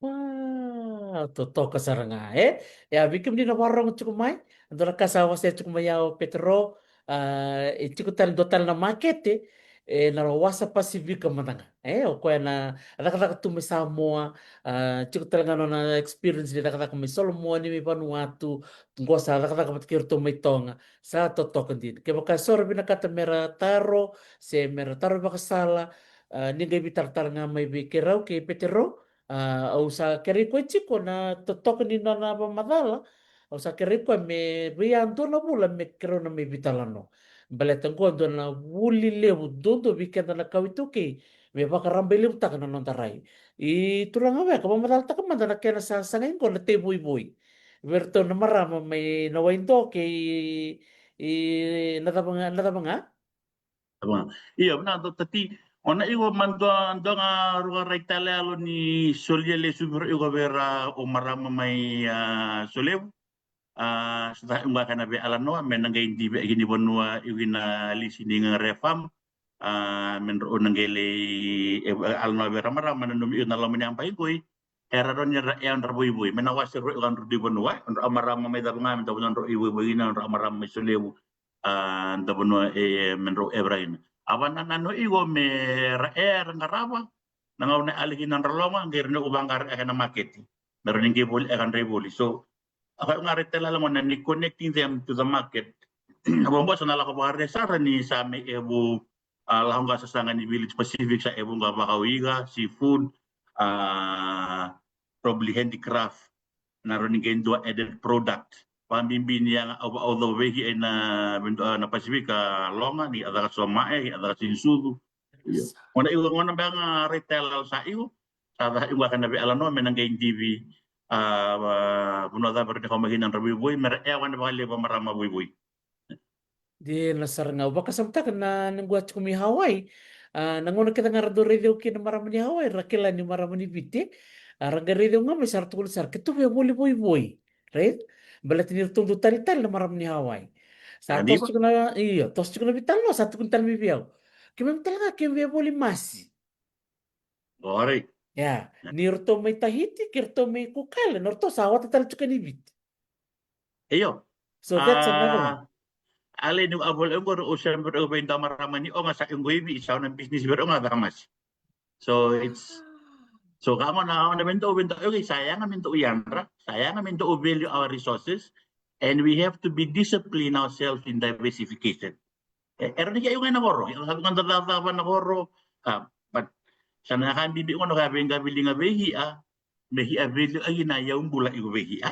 Wow, totoka sara ga, e? E a vei kemuni na vakarorogo tiko mai, dua na ka sa wasea tiko mai ya o Petero, a, e tiko tale dua tale na makete, e na wasa Pasifika mada ga. E, o koya na cakacaka tu mai Samoa, a, tiko tale ga nona experience ni cakacaka mai Solomoni, mai Vanuatu, qo sa cakacaka vata kei iratou mai Toga, sa totoka dina. Kevaka so ra vinakata me ra taro, se me ra taro vakasala, a, ni qai veitaratara ga mai vei keirau kei Petero, a, au sa kerei koya tiko na totoka ni nona vakamacala, au sa kerei koya me vei a dua na vula me keirau na mai veitalanoa. Baleta qo dua na vuli levu duadua vei keda na kawa iTaukei, me vakarabailevutaka na noda rai. I turaga weka, vakamacalataka mada na kena sasagai qo na tei voivoi. Vei iratou na marama mai na wai do kei i na cava ga, na cava ga? Io, na dau tati. O na iko ma dua, dua ga ruka rai tale yalo ni solia lesu vei iko vei ira o marama mai, a, Solevu. A, sa da iuga kena veialanoa me na qai divi e kina vanua iu kina lisi ni gare farm. A, me drau na qai lai e, alanoa vei ramarama na nomu iu na loma ni abai qoi. Era rau ni ra e dra voivoi me na wase rau iu ka drau dui vanua, e dra marama mai cava ga me da vanua drau i voivoi kina, dra marama mai Solevu. A, da vanua e me drau e vra kina. A vana na no iu me ra e ra qarava na gauna e ali kina dra loga qai ra ni u vaqara e kena maketi. Me ra ni qai voli e ka dra i voli. So a ka ga re tela la gona ni connecting them to the market. Vambo sa na lako vakare sara ni sa me evu a, lako ga sasaga ni Village Pacific sa evu ga vakauiga, seafood, a, probably handicraft, na rau ni qai dua added product. Vakabibi ni yaga au au cau vei e na, a, na Pacific a loga ni a caka so mae, a caka sinisucu. Io. Gona iu gona beka ga retailer sa iu sa da iu ga kena veialanoa me na qai divi a, a, vanua cava rau ni kau mai kina dra voivoi me ra e gona vakalevu a marama voivoi. Dina sara ga au vakasamataka na naqua tiko mai Hawaii. A, na gauna kece ga ra dau raici au kina marama ni Hawaii ra kila ni marama ni Viti. A, ra qai raici au ga mai sa ra tukuna sara ke tu via voli voivoi. Right? Baleta ni ratou dau talitali na marama ni Hawaii. Sa toso tiko na, io, toso tiko na veitalanoa sa tukuni tale mai vei au. Keimami tale ga keimami via voli masi. Ori. Ia, ni ratou mai Tahiti kei ratou mai Cook Island, na ratou sa ota tale tiko ni Viti. Io. So that's another one. A, le ni a vole oqo o se me o vei da marama ni oga sa iu qo i Viti sa na business vei oga da masi. So it's, so ka mo na ona vei da vei da oga sa yaga me da yadra, sa yaga me da value our resources, and we have to be disciplined ourselves in diversification. E, era ni ke iu ga na koro, ia sa tu ga da cava na koro. A, but sa na ka bibi gona ka vei ga vili ga vei hia me hia vili agi na iau bula iu vei hia.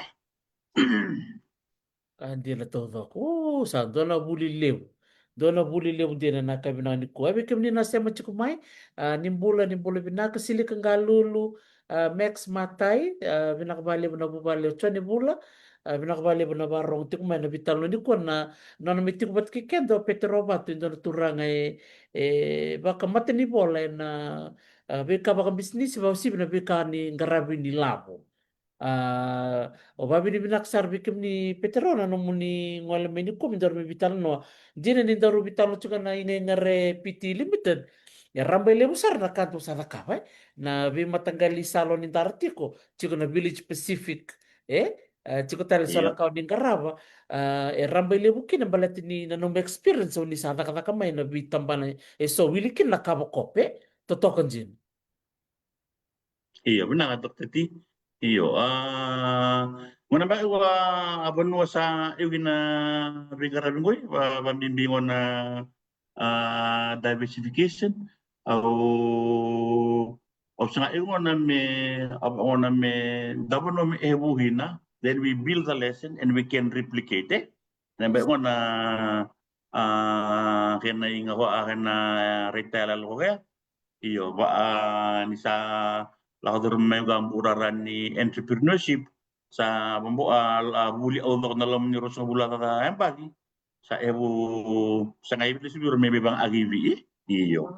Ka dina taucoko. O, sa dua na vuli levu. Dua na vuli levu dina na ka vinaka ni kua. Vei kemuni na sema tiko mai, a, ni bula, ni bula vinaka, Silika Galulu, a, Max Matai, a, vinaka valevu na vuvale o Joni Vula, a, vinaka valevu na varogo tiko mai na vitalo ni kua na nona me tiko vata kei keda o Petero Vatu, e dua na turaga e, e vakamata ni vola ena, a, veika vakabisinisi, vakasivi na veika ni qaravi ni lavo. A, o vavinavinaka sara vei kemuni Petero na nomuni gole mai ni kua me daru me vitalanoa. Dina ni daru vitalanoa tiko na Igaiga Re Piti Limited. E raba e levu sara na ka dou sa cakava, e. Na veimataqali salo ni dara tiko, tiko na Village Pacific, e? A, tiko tale sala ka o ni qarava. A, e raba e levu kina baleta ni na nomu experience o ni sa cakacaka mai na veitabana e so wili kina na kava kope. Totoka dina. Io, vinaka Doctor T. Io, a, gona beka a vanua sa iu kina veiqaravi qoi, va, vabibi gona a, diversification. Au, au saga iu gona me, au gona me da vanua me e vuhina, then we build the lesson and we can replicate, e. Na beka gona a, kena iga ho a kena retailer lako kea. Io, va a ni sa lako curu mai ga burara ni entrepreneurship. Sa vabo a, a vuli au coko na loma ni rosovula caca e baki. Sa evu sa ga ivi lesu viro me me vagagi vi. Io.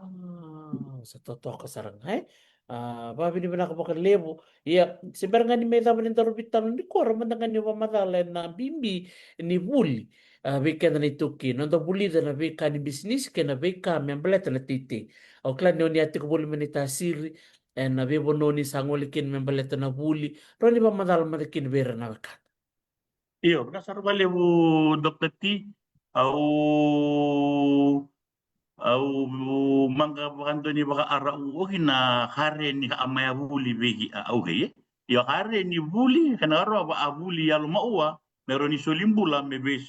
Sa totoka sara ga, e. A, vavinavinaka vakalevu. Ia, se bera ga ni mai cava ni daru vitalo ni kua, ra mada ga ni vamacala ena bibi ni vuli. A, vei keda na itoki, noda vulica na veika ni bisinisi kei na veika me baleta na teitei. Au kila ni oni a tiko voli mai na itasiri ena veivanua ni sa gole kina me baleta na vuli, rau ni vamacala mada kina vei ira na wekada. Io, vinaka sara vakalevu Doctor T. Au, au maqa vakadua ni vakaarau oki na kare ni ka a mai a vuli vei a au kei, e. Io, kare ni vuli kena karua va a vuli yalo maua me rau ni soli bula me vei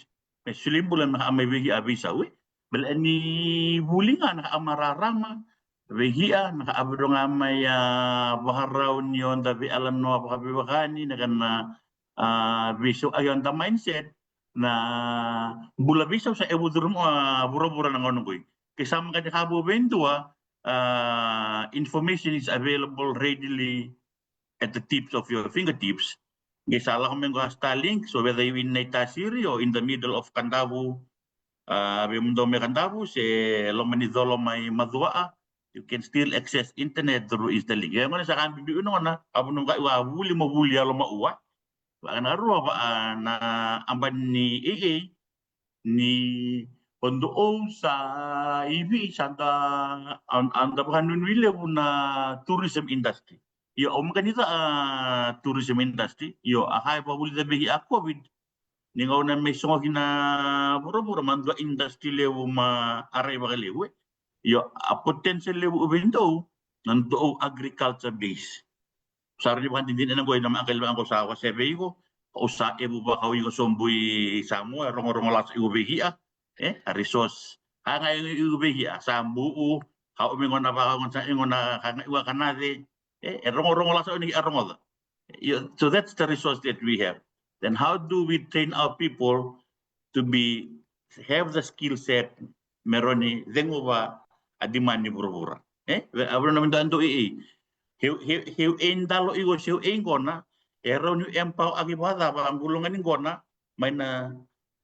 me soli bula me ka a mai vei a veisau, e. Bele ni vuli ga na ka a mararama vei a na ka a viro ga mai a vakarau ni oda veialanoa vakaveivakani na kena a veisau a oda mindset na bula veisau sa e vucuru mo a vuravura na gauna qoi. Ke sa maqa ni ka vou vei dua, a, information is available readily at the tips of your fingertips. Qai sa lako mai qo a Starlink, so whether you in Naitasiri or in the middle of Kadavu, a, vei mudou mai Kadavu se loma ni colo mai Macuaa, you can still access internet through Starlink. Ia gona sa ka bibi ina gona a vunu qai ua vuli mo vuli yalo maua. Vaka na rua va, a, na aba ni A A, ni o dou sa ivi sa da, a, a da vakanuinui levu na tourism industry. Io, au maka ni ca, a, tourism industry. Io, a ka e vakavulica vei a COVID, ni gauna me sogo kina vuravura ma dua industry levu ma arai vakalevu, e. Io, a potential levu vei dou na dou agriculture base. Sa rawa ni vakadinadina ena qoi na maqali vaqo sa wasea vei iko, o sa evu vaka o iko sobu i Samoa, e rogorogo lasa iko vei ia, e, a resource. Ka ga iko vei ia, sa buu, ka umi gona vaka gona sa iko na ka ga iko ka nace, e, e rogorogo lasa o ni a rogoca. Io, so that's the resource that we have. Then how do we train our people to be, have the skill set me rawa ni ceguva a demand ni vuravura? E, a vura na vinda ando e, e. Heu, heu, heu e dalo iko, se heu e gona, e rawa ni empower aki vakacava a gulugani gona, mai na,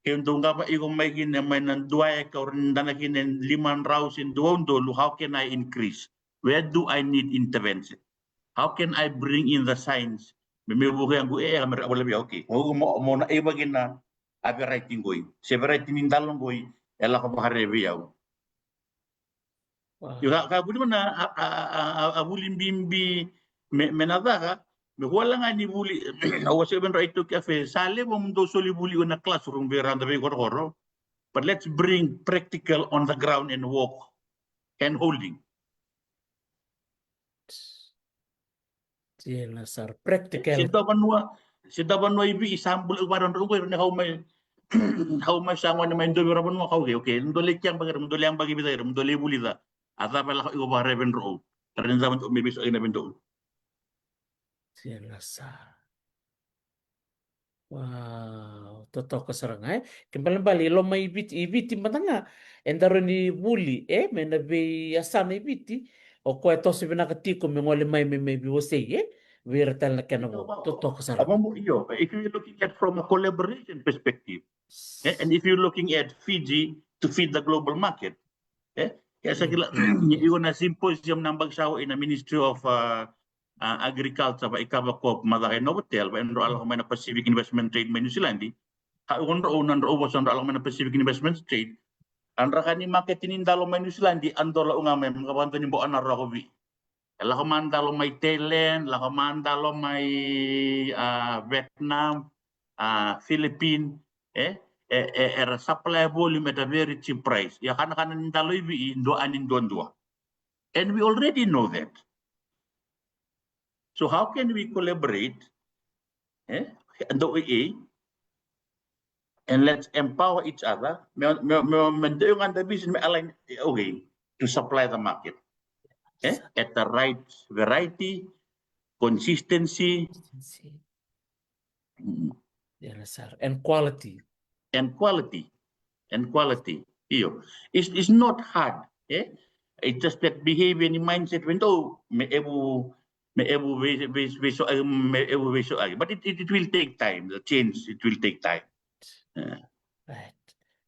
heu dou qava iko mai kina, mai na dua eka, o ni dana kina lima drau se dua udolu, how can I increase? Where do I need intervention? How can I bring in the science? Me, me vuke yangu, e, e, me ra, wala via, okay. Mo, mo, mo na, e, vakina, a variety qoi. Se variety ni dalo qoi, e lako vakarere vei au. Wow. Io, ka, ka vuli mana, a, a, a, a, a vuli bibi, me, me na caka, me wala ga ni vuli, au wasea vei drau i Tokyo Cafe, sa levu mo dou soli vuli ena classroom vei rada vei korokoro. But let's bring practical on the ground and work, hand holding. Tina sara practical. Se dua vanua, se dua vanua i Viti sa bula iko varadrau qoi, ni kau mai, kau mai sa gone mai dovi ra vanua kau ke, okay, dou lai kea baki ira, dou lai yabaki vica ira, dou lai vulica. A cava e lako iko vakaraivedrau. Tara ni cava dou me veiso ina vedrau. Tina sara. Wow, totoka sara ga, e. Ke balebale, i loma i Viti, i Viti mada ga, e daru ni vuli, e, mai na veiyasana i Viti, o koya e toso vinaka tiko me gole mai, me, me veiwasei, e. Vei ira tale na kena vo. Totoka sara. Io, if you're looking at from a collaboration perspective, e, and if you're looking at Fiji to feed the global market, e, e sa kila, iko na symposium na baki sa vo ina Ministry of, uh, a, Agriculture, va i kava ko macaka i Novotel, va e dro a lako mai na Pacific Investment Trade mai New Zealand. Ka iko dro na dro vosa dro a lako mai na Pacific Investment Trade. A draka ni market ni dalo mai New Zealand, a dola u ga mai, maka vakadua ni bo ana rako vi. E lako ma dalo mai Thailand, lako ma dalo mai, a, Vietnam, a, Philippine, e, e, e, era supply volume at a very cheap price. Ia kana kana ni dalo i vi i dua ani dua dua. And we already know that. So how can we collaborate, eh, and the O E A, and let's empower each other. Me, me, me, me do you want the vision, me align, okay, to supply the market, eh, at the right variety, consistency, Mm. Io, na sara. And quality. And quality. And quality. Io. It's, it's not hard, eh? It's just that behavior and mindset when, oh, me evu, me evu ve-, ve-, veiso-, eh, me evu veiso-, eh, but it, it, it will take time. The change, it will take time. Yeah. Right.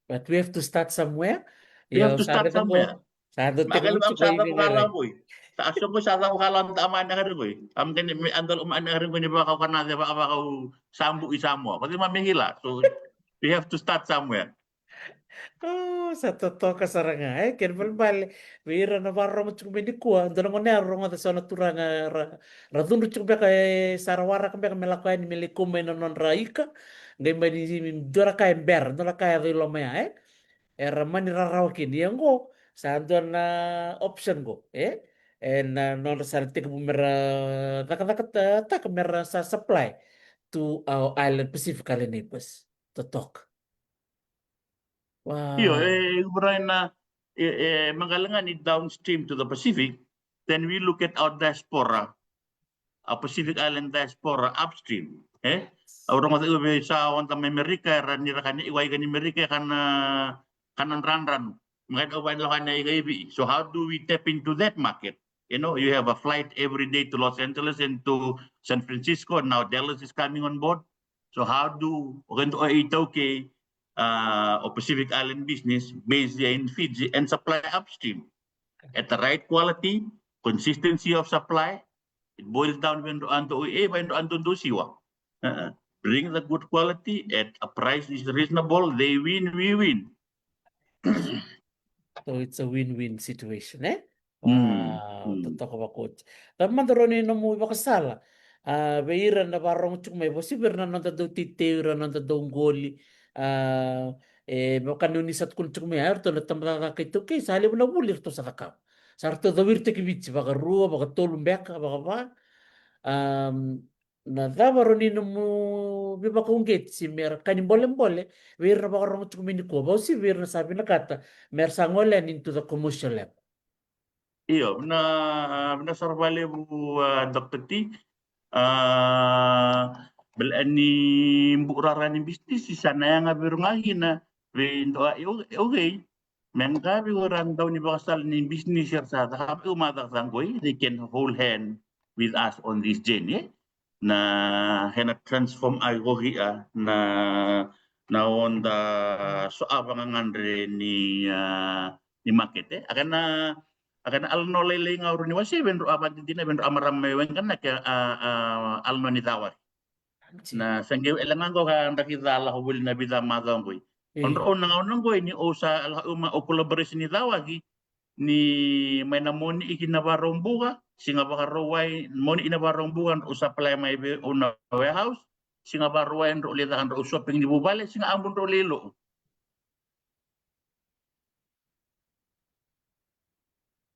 But we have to start somewhere. We have to start somewhere. Sa dau tiko. Makali vaka sa cava ka la voi. Sa so ko sa cava ka la ta ma na kare voi. Am kani me andal ma na kare voi ni vaka ka na de vaka vaka u sambu i Samoa. Ko de ma me hila. So we have to start somewhere. Oh, sa totoka sara ga, eh, kena balebale. Vei ira na vakarorogo tiko mai nikua, dua na gone ya rogoca so na turaga ra, ra cudru tiko beka, e sa ra waraka beka me lako yani me lai kau mai na nodra ika. Qai mai ni dua na ka e bera, dua na ka e yaco i loma ya, eh. Era mani rarawa kina. Ia qo sa dua na option qo, e? E na nodra sa na tekivu me ra cakacakataka me ra sa supply to our island, Pacific Island neighbors. Totoka. Wow. Io, e, e, e, e, maqala ga ni downstream to the Pacific, then we look at our diaspora, a Pacific Island diaspora upstream, eh? Au rogoca iko vei sa oda mai Amerika, era ni ra kani iwai kani Amerika, kana, kana drandranu. Maqai au vai lako na iga ivi. So how do we tap into that market? You know, you have a flight every day to Los Angeles and to San Francisco, and now Dallas is coming on board. So how do, o kena o iTaukei, uh, o Pacific Island business, base here in Fiji, and supply upstream at the right quality, consistency of supply, it boils down when ando e, when ando do siwa. Uh-uh. bring the good quality at a price is reasonable, they win, we win. So it's a win-win situation, eh? Mm, Wow, mm. Totoka vakaoti. Cava mada Roni nomu ivakasala, a, vei ira na vakarorogo tiko mai, vakasi vei ira na noda dau teitei, ira na noda dau qoli, a, e, me vaka ni o ni sa tukuna tiko mai, a, eratou na tabacakacaka iTaukei, sa levu na vuli eratou sa cakava. Sa ratou cawiritaki Viti, vakarua, vakatolu beka, vakava. Am, na cava Roni nomu veivakauqeti me ra ka ni bolebole vei ira na vakarorogo tiko mai nikua, vakauasivi vei ira na sa vinakata me ra sa gole yani into the commercial level? Io, na, na sara vakalevu, a, Doctor T. A, bale ni bu'u rara ni bisinisi sa na yaga vei ira ga kina vei dua e, e, okay. Me qai vei ira na dau ni vakasala ni bisinisi era sa cakava, au ma cakacaka qoi, they can hold hand with us on this journey, eh? Na, ena transform ai ko ria na, na noda so a vagagadre ni, a, ni market, eh? A kena, a kena alano lailai ga au rawa ni wasea vei drau a vakadinadina, vei drau a marama mai Waiqanaki, a, a, alano ni cawari. Na sa qai wele ga qo ka draki ca lako voli na vica macawa qoi. O drau na gauna qoi ni au sa lako au ma au collaboration ni cawaki, ni mai na moni iki na Vakaraubuka, siga Vakarauwai, moni i na Vakaraubuka, drau supply mai vei au na warehouse, siga Vakarauwai drau lai caka drau shopping ni vuvale, siga Abu drau lai lo'u.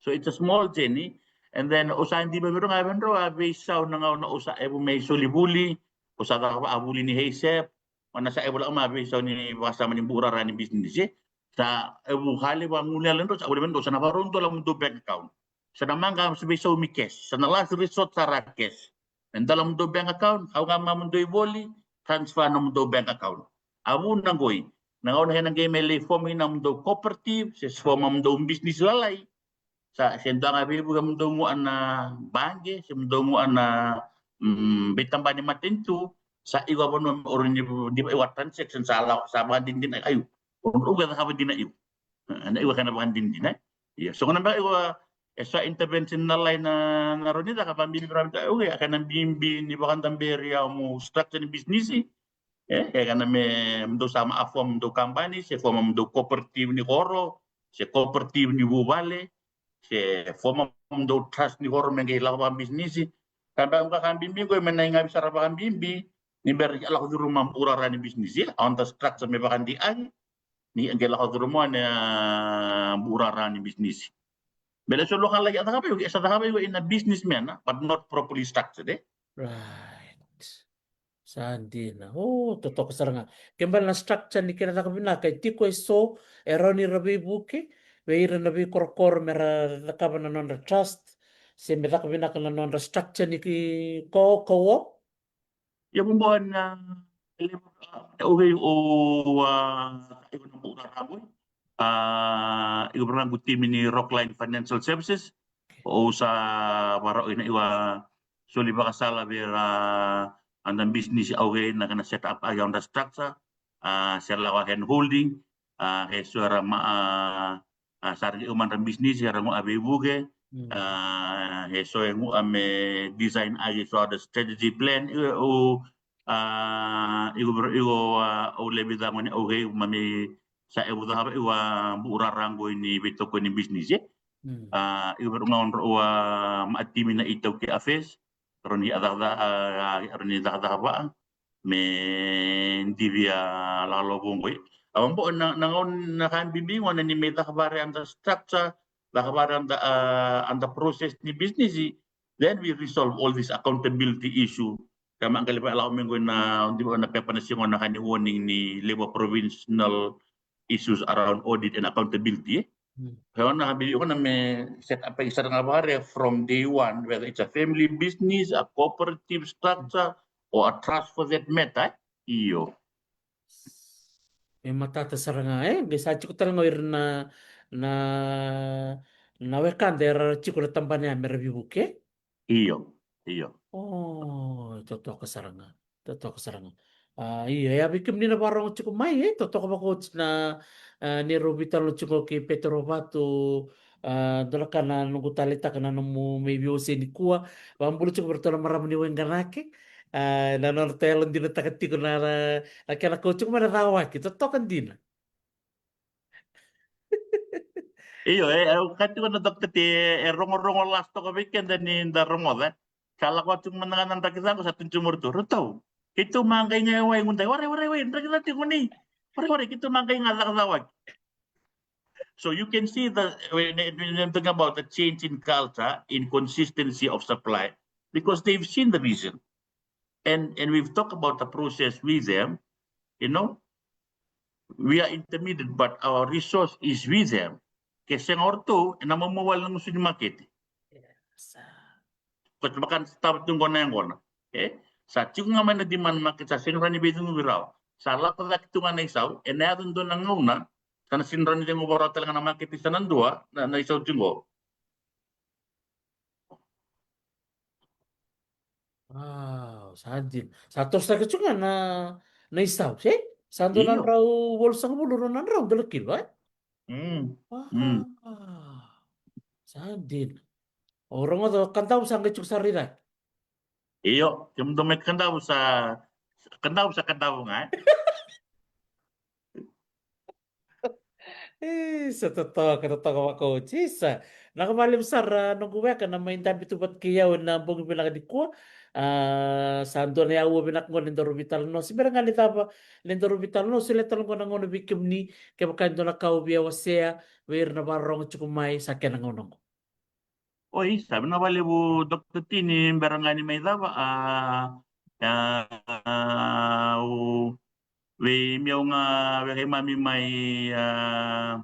So it's a small journey. And then o sa diva vei drau ga vei drau a veisau na gauna o sa evu mai soli vuli, o sa caka a vuli ni heisep, o na sa evu lako ma veisau ni vakasama ni bu'u rara ni bisinisi. Sa evu kali vaguli ala drau, sa vuli vei drau, sa na vakarau dua lako mudou bank account. Sa na maqa sa veisau mi cash, sa na last resort sara cash. Me dua lako mudou bank account, kau ga ma mudou ivoli, transfer na mudou bank account. A vuna qoi, na gauna ena qai mai lai form ina mudou cooperative, se form mudou business lalai. Sa, se dua ga veivuke mudou gua na baqe, se mudou gua na, mm, veitabana ni matanitu, sa iko a vanua me o rawa ni diva iwa transaction sa lako, sa vakadinadina, aiu. O rawa ni cakava dina iwa. E, na iwa kena vakadinadina, eh? Ia, so gauna beka iwa, e sa intervention na lai na, na rawa ni caka, vakabibi vei ira, okay, a kena bibi ni vakadaberi au mo structure ni bisinisi, eh? E kena me mudou sa ma a form mudou kabani, se form mudou cooperative ni koro, se cooperative ni vuvale, se form mudou trust ni koro me qai lako vakabisinisi. Ka beka ka bibi qoi me na igavi sara vakabibi, ni bera ni lako curuma bu'u rara ni bisinisi, eh? A noda structure me vakadinadina, ni qai lako curuma na, a, bu'u rara ni bisinisi. Bale so loka lagi a cakava iko, e sa cakava iko ina business manner, but not properly structured, eh? Right. Sa dina. O, totoka sara ga. Ke bale na structure ni kena caka vinaka, e tiko e so, e rawa ni ra veivuke vei ira na veikorokoro me ra cakava na nodra trust, se me caka vinaka na nodra structure ni ki ko, ko o. Ia, vabon, a, levu, a, o vei o, a, iko na bu'u rara qoi. A, iko vei ira na noqu timi ni Rockline Financial Services. O sa vakarau ina iwa soli vakasala vei ira na business au vei na kena set up a, a structure. A, se lako hand holding. A, e so era ma, a, a, sa rui o madra business era mo a veivuke. A, e so e gua me design a, e so a strategy plan. Io, o, a, iko, iko, a, o levi cagone, okay, ma me sa e vuca hava iko a bu'u rara qoi ni veitokoni business, e? A, iko vei ira na nodrau a, ma a timi na iTaukei Affairs, rawa ni a cakacaka, a, rawa ni cakacaka vaka me divi a lalo qo qoi. A, vabon na, na gauna na ka bibi gona ni me caka vare a da structure, caka vare a da, a, a da process ni business, then we resolve all this accountability issue. Ka ma qai leva lako me qoi na, diva na pepa na siga na ka ni warning ni Labour Provincial Issues around audit and accountability, e? Ka na bibi gona me set up e sara ga vare from day one, whether it's a family business, a cooperative structure, or a trust for that matter, e? Io. E matata sara ga, e? Qai sa tiko tale ga o ira na, na, na wekada era tiko na tabana ya me ra veivuke? Io, io. O, totoka sara ga, totoka sara ga. A, io, e a vei kemuni na vakarorogo tiko mai, e, totoka vakaoti na, a, neirau veitalanoa tiko kei Petero Vatu, a, dua na ka na noqu taleitaka na nomu mai veiwasei nikua, vakabula tiko vei iratou na marama ni Waiqanaki, A, na nona ta yalodinataka tiko na, na, na kena kauti tiko mai na cawaki, totoka dina. Io, e, e, ka tiko na doctor T, e, e rogorogo last toka vei keda ni da rogoca. Sa lako tiko mada ga na draki ca qo sa tukuni tiko mai o ratou. Ratou, keitou ma qai ga e wai gudai, warai, warai, warai, draki ca tiko ni. Warai, warai, keitou ma qai ga caka cawaki. So you can see the, when, when I'm talking about the change in culture, in consistency of supply, because they've seen the vision. And, and we've talked about the process with them, you know. We are intermediate, but our resource is with them. Ke sega o ratou, ena maumau wale na gusu ni makete. Yes. Ko sa vaka na sa tava tu qo na yaqona. E? Sa tiko ga mai na demand market, sa sega ni rawa ni veicuguvi rawa. Sa lako cake tu ga na isau, ena yaco dua na gauna, sa na sega ni rawa ni ceguva rawa tale ga na makete sa na dua, na, na isau tiko qo. Wow, sa dina. Sa tosotaki tu ga na, na isau, se? Sa dua na Io. drau walusagavulu, rua na drau, dua na kilo, e? Mm. Wow. Mm. Sa dina. O rogoca, Kadavu sa qai tiko sara i cake. Io, kemudou mai Kadavu sa, Kadavu sa Kadavu ga, e? E, sa totoka, totoka vakaoti, sa. Vinaka vakalevu sara, a, noqu weka na mai dabe tu vata kei au ena bogi vinaka nikua. A, sa dua na aua vinaka qo ni daru veitalanoa. Se bera ga ni cava ni daru veitalanoa, solia tale qo na gauna vei kemuni, kevaka e dua na ka o via wasea vei ira na vakarorogo tiko mai, sa kena gauna qo. Oi, sa vinaka vakalevu, Doctor T, ni bera ga ni mai cava, a, a, a, o, vei, mi au ga, vei keimami mai, a,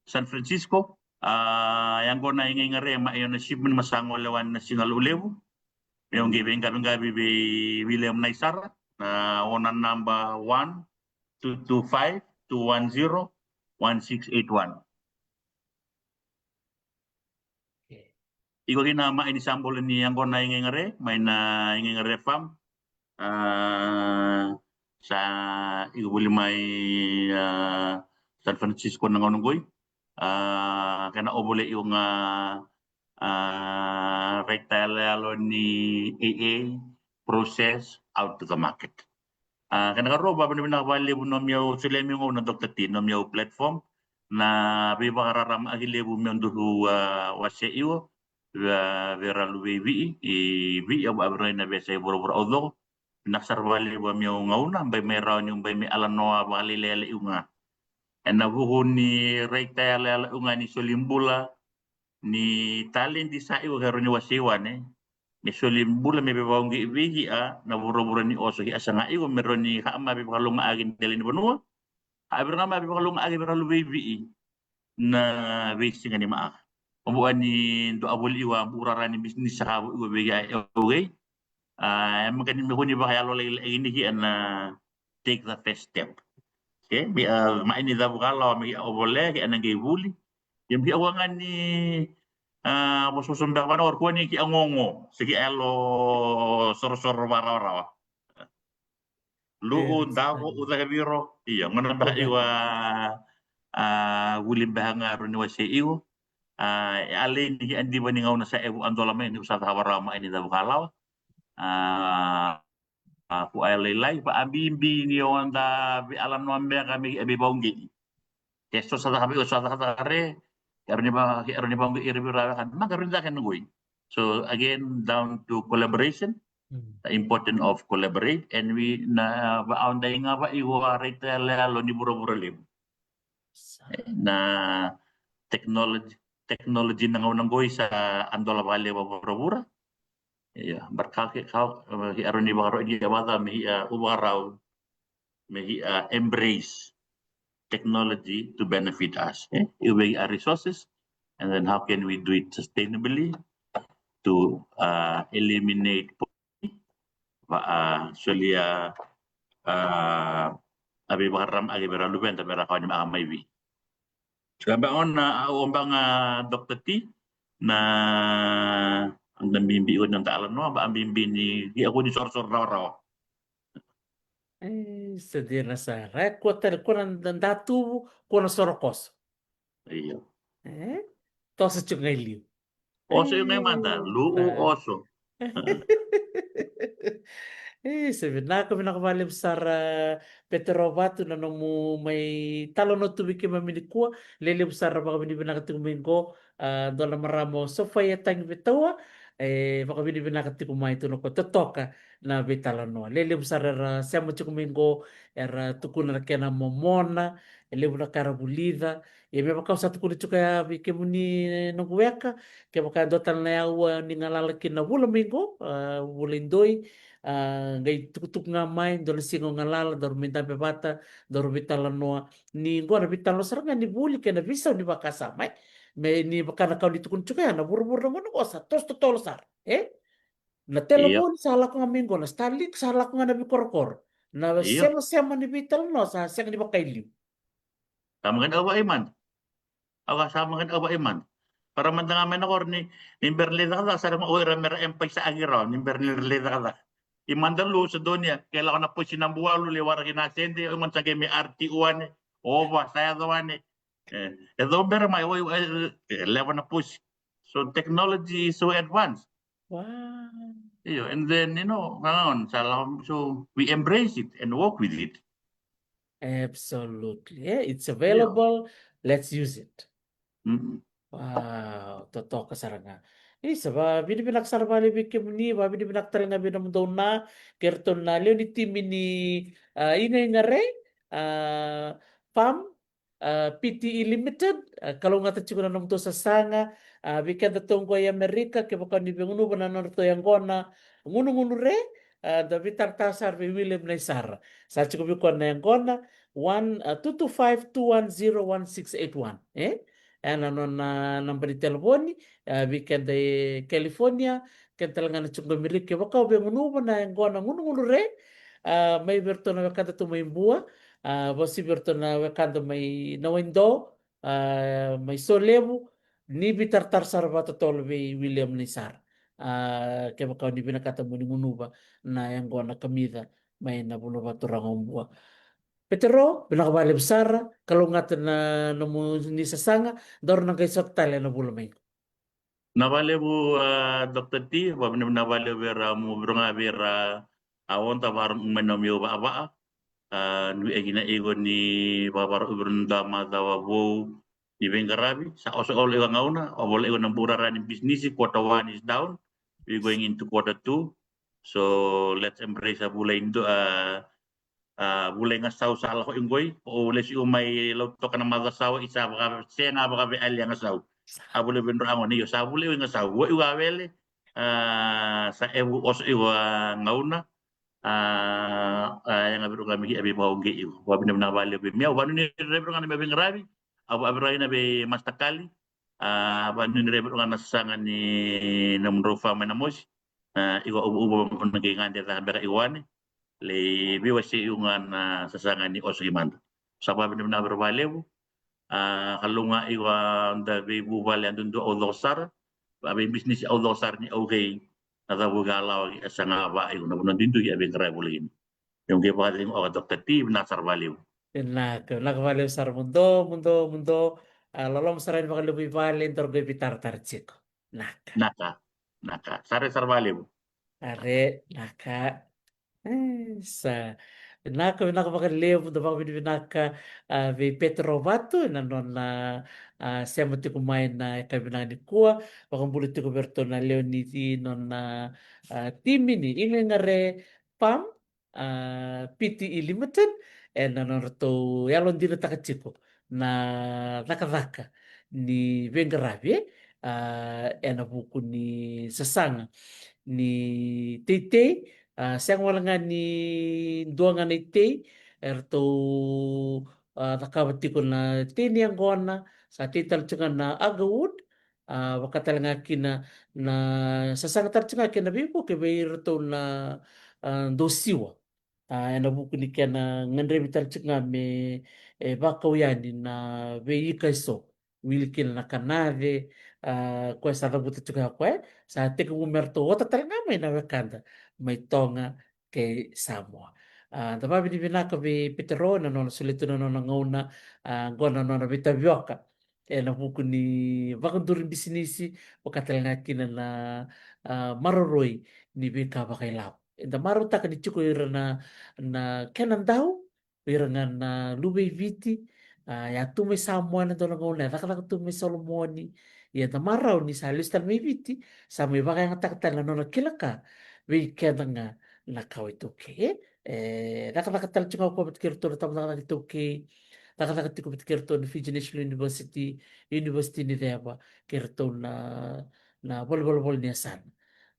San Francisco, a, yaqona i Gaigare, mai o na shipment ma sa gole wale na siga Lotulevu. Mi au qai veiqaviqavi vei William Naisara, na, o na naba one, two two five, two one zero, one six eight one. Okay. Iko kina mai ni sa bole ni yaqona i Gaigare, mai na i Gaigare farm. A, sa iko voli mai, a, San Francisco na gauna qoi. A, kena o voli iko ga, a, raita yaloyalo ni A A, process, out to the market. A, kena karua, vakavinavinaka vakalevu nomu solia mai qo na Doctor T, nomu platform, na veivakararamataki levu meu dau, a, wasea iko, vei, vei ra luvei Viti, i Viti, au vakabibi na veiyasai vuravura taucoko. Vinaka sara vakalevu meu gauna, bai mai rawa niu bai mai alanoa vakalailai yale iko ga. Ena vuku ni raita yaloyalo iko ga ni soli bula, ni taledi sa iko kei rau ni wasei wane. Me soli bula me veivakauqeti vei Viti, na vuravura ni oso, Viti sa ga iko me rawa ni ka ma veivakalougatataki ni dela ni vanua. A vei ira ga ma veivakalougatataki vei ra luvei Viti na veisiga ni ma'aka. O vua ni dua a voli iko a bu'u rara ni bisinisi sa ka voli iko vei Viti e okei. A, e maka ni me kua ni vakayalolailai ni ki ena take the first step. Okay, me, a, mai ni cavu ka lawa me ki a ovole ki ena qai vuli. Ia me ki a ua ga ni, a, vosovoso beka vana or kua ni ki a gogo se ki a yalo sorosoro vakarawarawa. Lu'u, davo, uca, kaviro. Ia, gona beka iko a, a, vuli beka ga rau ni wasei iko. A, e a lai ni ki a diva ni gauna sa evu a dola mai ni sa caka varawa mai ni cavu ka lawa. A, a, ku a lailai, vakabibi ni o da veialanoa beka me, me vakaukiti. Ke so sa caka vei, o sa caka caka re, ke aro ni va, ke aro ni vakaukiti ira vei ra vaka, ma ke aro ni caka na goi. So again, down to collaboration, the importance of collaborate, and we na va au dai ga va i wa raita yaloyalo ni vuravura levu. Na technology, technology na gauna goi sa a dola vakalevu a vuravura. Ia, but ka ke, ka, ke aro ni vakaroʻi ni a vata me hia, a, u vakarau, me hia, a, embrace technology to benefit us, e? I vei a resources, and then how can we do it sustainably to, a, eliminate poverty, va, a, solia, a, a veivakararamataki vei ra luveda me ra kau ni maka mai vei. Ka ba ona, a, o ba ga Doctor T, na, na bibi o na dala no, ba bibi ni, ki a ko ni sorosoro rawarawa. E, sa dina sara. E, kua tale, kua na da, da tuvu, kua na sorokoso. Io. E? Toso tiko ga i liu. Oso i ga mada, lu'u oso. E, sa vinaka, vinaka vakalevu sara Petero Vatu na nomu mai talanoa tu vei keimami nikua. Lelevu sara vakavinavinaka tiko mai qo, a, dua na marama o Sofaia Tagivetaua. E vakavinavinaka tiko mai tu na ko totoka na veitalanoa. Lelevu sara era sema tiko mai qo, era tukuna na kena momona, e levu na ka era vulica. Ia me vaka au sa tukuna tiko ya vei kemuni noqu weka, kevaka e dua tale na yaua ni galala kina na vula mai qo, a, vula i doi, a, qai tukutuku ga mai, dua na siga o galala, daru mai dabe vata, daru veitalanoa. Ni qo na veitalanoa sara ga ni vuli kei na veisau ni vakasama, e. Me ni vaka na ka ni tukuna tiko ya, na vuravura na gauna qo sa toso totolo sara, e? Na telefoni sa lako ga mai qo, na Starlink sa lako ga na veikorokoro. Na semasema ni veitalanoa sa sega ni vakailiu. Sa maqani au vaimada. Au sa maqani au vaimada. Para mada ga mai na koro ni, ni bera ni lai cakacaka, sa ra ma o ira mera employ sa agi rawa, ni bera ni lai cakacaka. I mada lu sa donia, ke lako na posi na bualu, le waraki na sede, o i mada sa qai me R T O ane, ova, sa yaco ane. E, e dau bera mai, o, e, e, e leva na posi. So technology is so advanced. Wow. Io, and then, you know, hang on, sa la, so we embrace it and work with it. Absolutely. Yeah, it's available. Let's use it. Mm. Wow, totoka sara ga. Isa, vakavinavinaka sara vakalevu vei kemuni, vakavinavinaka tale ga vei nomudou na, kei ratou na lewe ni timi ni, a, Igaiga Re, a, Farm, a, P T E Limited, a, kalougata tiko na nomudou sasaga, a, vei kedatou qo i Amerika, kevaka ni via gunuva na nodratou yaqona gunugunu re, a, da veitaratara sara vei William Naisara. Sa tiko vei koya na yaqona, one, a, two two five, two one zero, one six eight one, e? E na nona naba ni telefoni, a, vei keda e California, keda tale ga na tiko qo Amerika, kevaka o via gunuva na yaqona gunugunu re, a, mai vei ratou na wekada tu mai Bua, a, vasi vei ratou na wekada mai Nawaido, a, mai Solevu, ni veitaratara sara vakatotolo vei William Naisara. A, kevaka ni vinakata mo ni gunuva na yaqona kamica mai na vanua vakaturaga o Bua. Petero, vinaka vakalevu sara, kalougata na nomuni sasaga, daru na qai sota tale na vula mai qo. Na vakalevu, a, Doctor T, vakavinavinaka vakalevu vei ira, mo vei ira ga vei ira a oda vakarogo mai na meu vakavaka. A, ni vei kina iko ni vakavakarau vei ira na dua macawa vou ni veiqaravi, sa oso olo iko a gauna, o vola iko na burara ni bisinisi, quarter one is down, we going into quarter two. So let's embrace a vula i dua, a, a, vula i gasau sa lako i qoi, o lesu iko mai Lautoka na macawa sa oi, sa vakasega vakaveali a gasau. A vula vei dro a gone, io, sa vula iko i gasau, vo iko a wele, a, sa evu oso iko a gauna, a, a, yaga vei ro ga me ki a veivakauqei iko. Vakavinavinaka vakalevu vei meu, vanuinui rai vei ro ga na meu veiqaravi, a, vakavinavinaka vei Master Kali, a, vanuinui rai vei ro ga na sasaga ni nomudrau fa mai na mosi. A, iko a uvauva, o na qai gade caka beka iko ane, lai veiwasei iko ga na sasaga ni oso i mada. Sa vakavinavinaka vei ira vakalevu. A, ka lou ga iko a da veivuvale a duadua au coko sara, a veibisinisi au coko sara ni au kei na cavu ka lawa ki a saga va iko na vanua duidui a veiqaravi vula kina. Io, qai vakacegu oka Doctor T, vinaka sara vakalevu. Vinaka, vinaka vakalevu sara mudou, mudou, mudou. A, loloma sara yani vakalevu i vale, daru qai veitaratara tiko. Naka. Naka, naka. Sa re sara vakalevu. Are, naka. E, sa. Vinaka, vinaka vakalevu, da vakavinavinaka, a, vei Petero Vatu, ena nona, a, sema tiko mai na yakavi vinaka nikua, vakabula tiko vei iratou na lewe ni nona, a, timi ni Igaiga Re Farm, a, P T E Limited, ena nodratou yalodinataka tiko na cakacaka ni veiqaravi, e, a, ena vuku ni sasaga ni teitei, a, sega wale ga ni dua ga na itei, eratou, a, cakava tiko na tei ni yaqona, sa tei tale tiko ga na agarwood, a, vaka tale ga kina na sasaga tale tiko ga kei na veivuke vei iratou na, a, dau siwa. A, ena vuku ni kena gadrevi tale tiko ga me, e, vakau yani na veika eso, wili kina na kanace, a, koya sa cavuta tiko ya koya, sa tekivu me ratou ota tale ga mai na wekada mai Toga kei Samoa. A, da vakavinavinaka vei Petero na nona solia tu na nona gauna, a, qo na nona veitavioka ena vuku ni vakaduri bisinisi, vaka tale ga kina na, a, maroroi ni veika vakailavo. eda marautaka ni tiko ira na, na kena dau, ira ga na luve i Viti, a, ia tu mai Samoa ena dua na gauna, e cakacaka tu mai Solomoni. Ia eda marau ni sa lesu tale mai Viti, sa mai vakayagataka tale na nona kila ka vei keda ga na kawa iTaukei, e? E cakacaka tale tiko ga o koya vata kei iratou na tabacakacaka iTaukei, cakacaka tiko vata kei iratou na Fiji National University, University ni Ceva, kei iratou na, na valenivolavola ni yasana.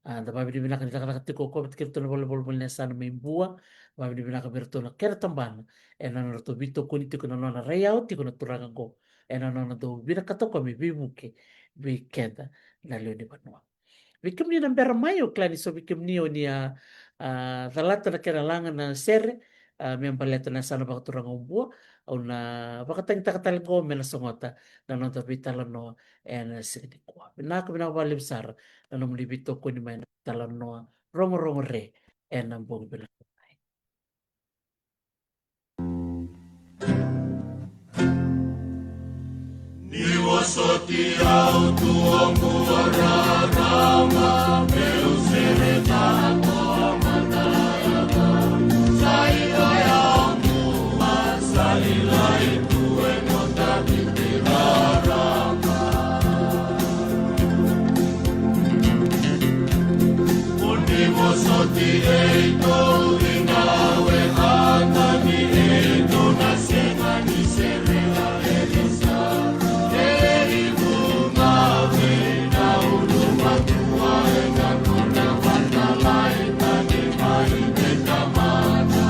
A, da vavinavinaka ni cakacaka tiko o koya vata kei iratou na valenivolavola ni yasana mai Bua, vavinavinaka vei iratou na kena tabana ena nodratou veitokoni tiko, na nona rai yawa tiko na turaga oqo, ena nona dau vinakata o koya me veivuke vei keda na lewe ni vanua. Vei kemuni na bera mai, au kila ni so vei kemuni o ni a, a, calata na kena laga na sere, a, me baleta na yasana vakaturaga o Bua, au na vakatagitaka tale qo me na sogota na noda veitalanoa ena siga nikua. Vinaka, vinaka vakalevu sara na nomuni veitokoni mai na talanoa Rogorogo Re ena bogi vinaka mai. Ni vosoti au tu oqo rarama, meu sere tale o mataivalu. Sa i koya oqo, sa i lai tu e noda Viti rarama. Mo ni vosoti e tou i na wekada ni e tou na sega ni sere a e ni sa. E i vunga vei na ulumatua e na nona vata lai tani mai te tamana.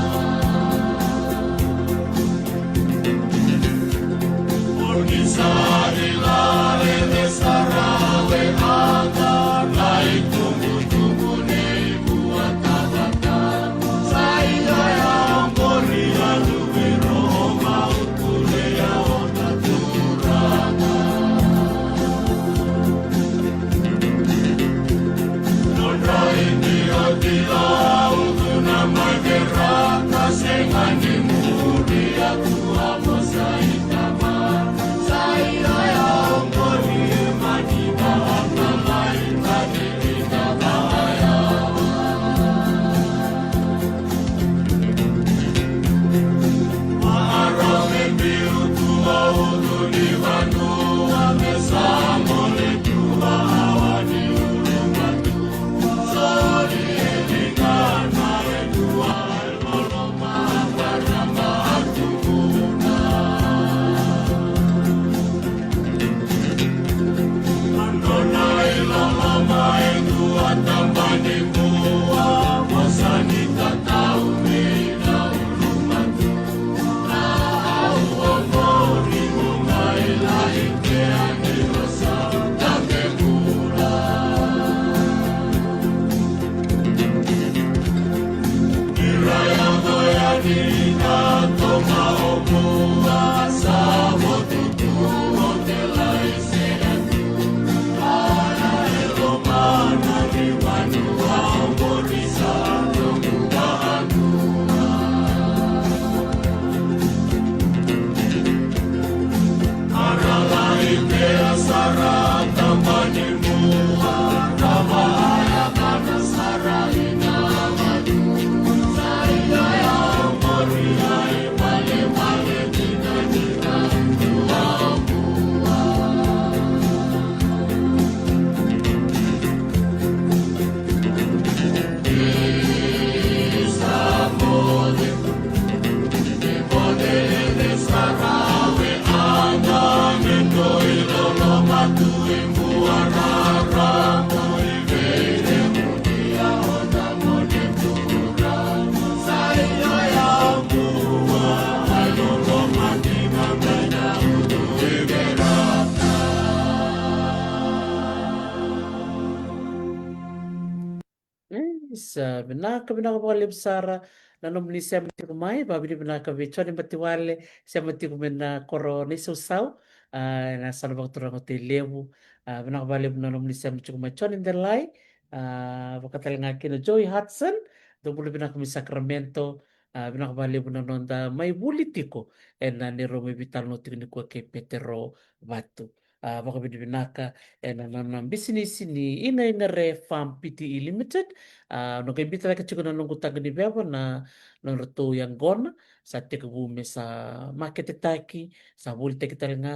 Isa, vinaka, vinaka vakalevu sara na nomuni sema tiko mai, vavinavinaka vei Joni Batiwale, sema tiko mai na koro Naisausau, a, na yasana vakaturaga o Tailevu, a, vinaka vakalevu na nomuni sema tiko mai Joni Delai, a, vakatalega kina Joey Hudson, dou bula vinaka mai Sacramento, a, vinaka vakalevu na noda mai vuli tiko ena neirau mai veitalanoa tiko nikua kei Petero Vatu. a, vakavinavinaka ena nona bisinisi ni Iga Iga Re Farm Pte Limited. A, na qai biuta cake tiko na noqu taqa ni veva na nodratou yaqona, sa tekivu me sa maketetaki, sa volitaki tale ga,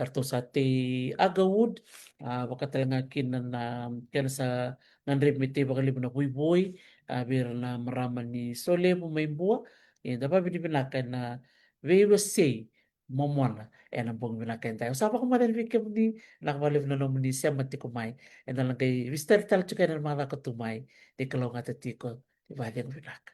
eratou sa tei Agawood, a, vaka tale ga kina na kena sa gadrevi me tei vakalevu na voivoi, a, vei ira na marama ni Solevu mai Bua. Eda vakavinavinaka ena veiwasei momona ena bogi vinaka edai. Au sa vakamacala vei kemuni, vinaka vakalevu na nomuni sema tiko mai. Eda na qai veisotari tale tiko ena macawa ka tu mai. Ni kalougata tiko, ni vakacegu vinaka.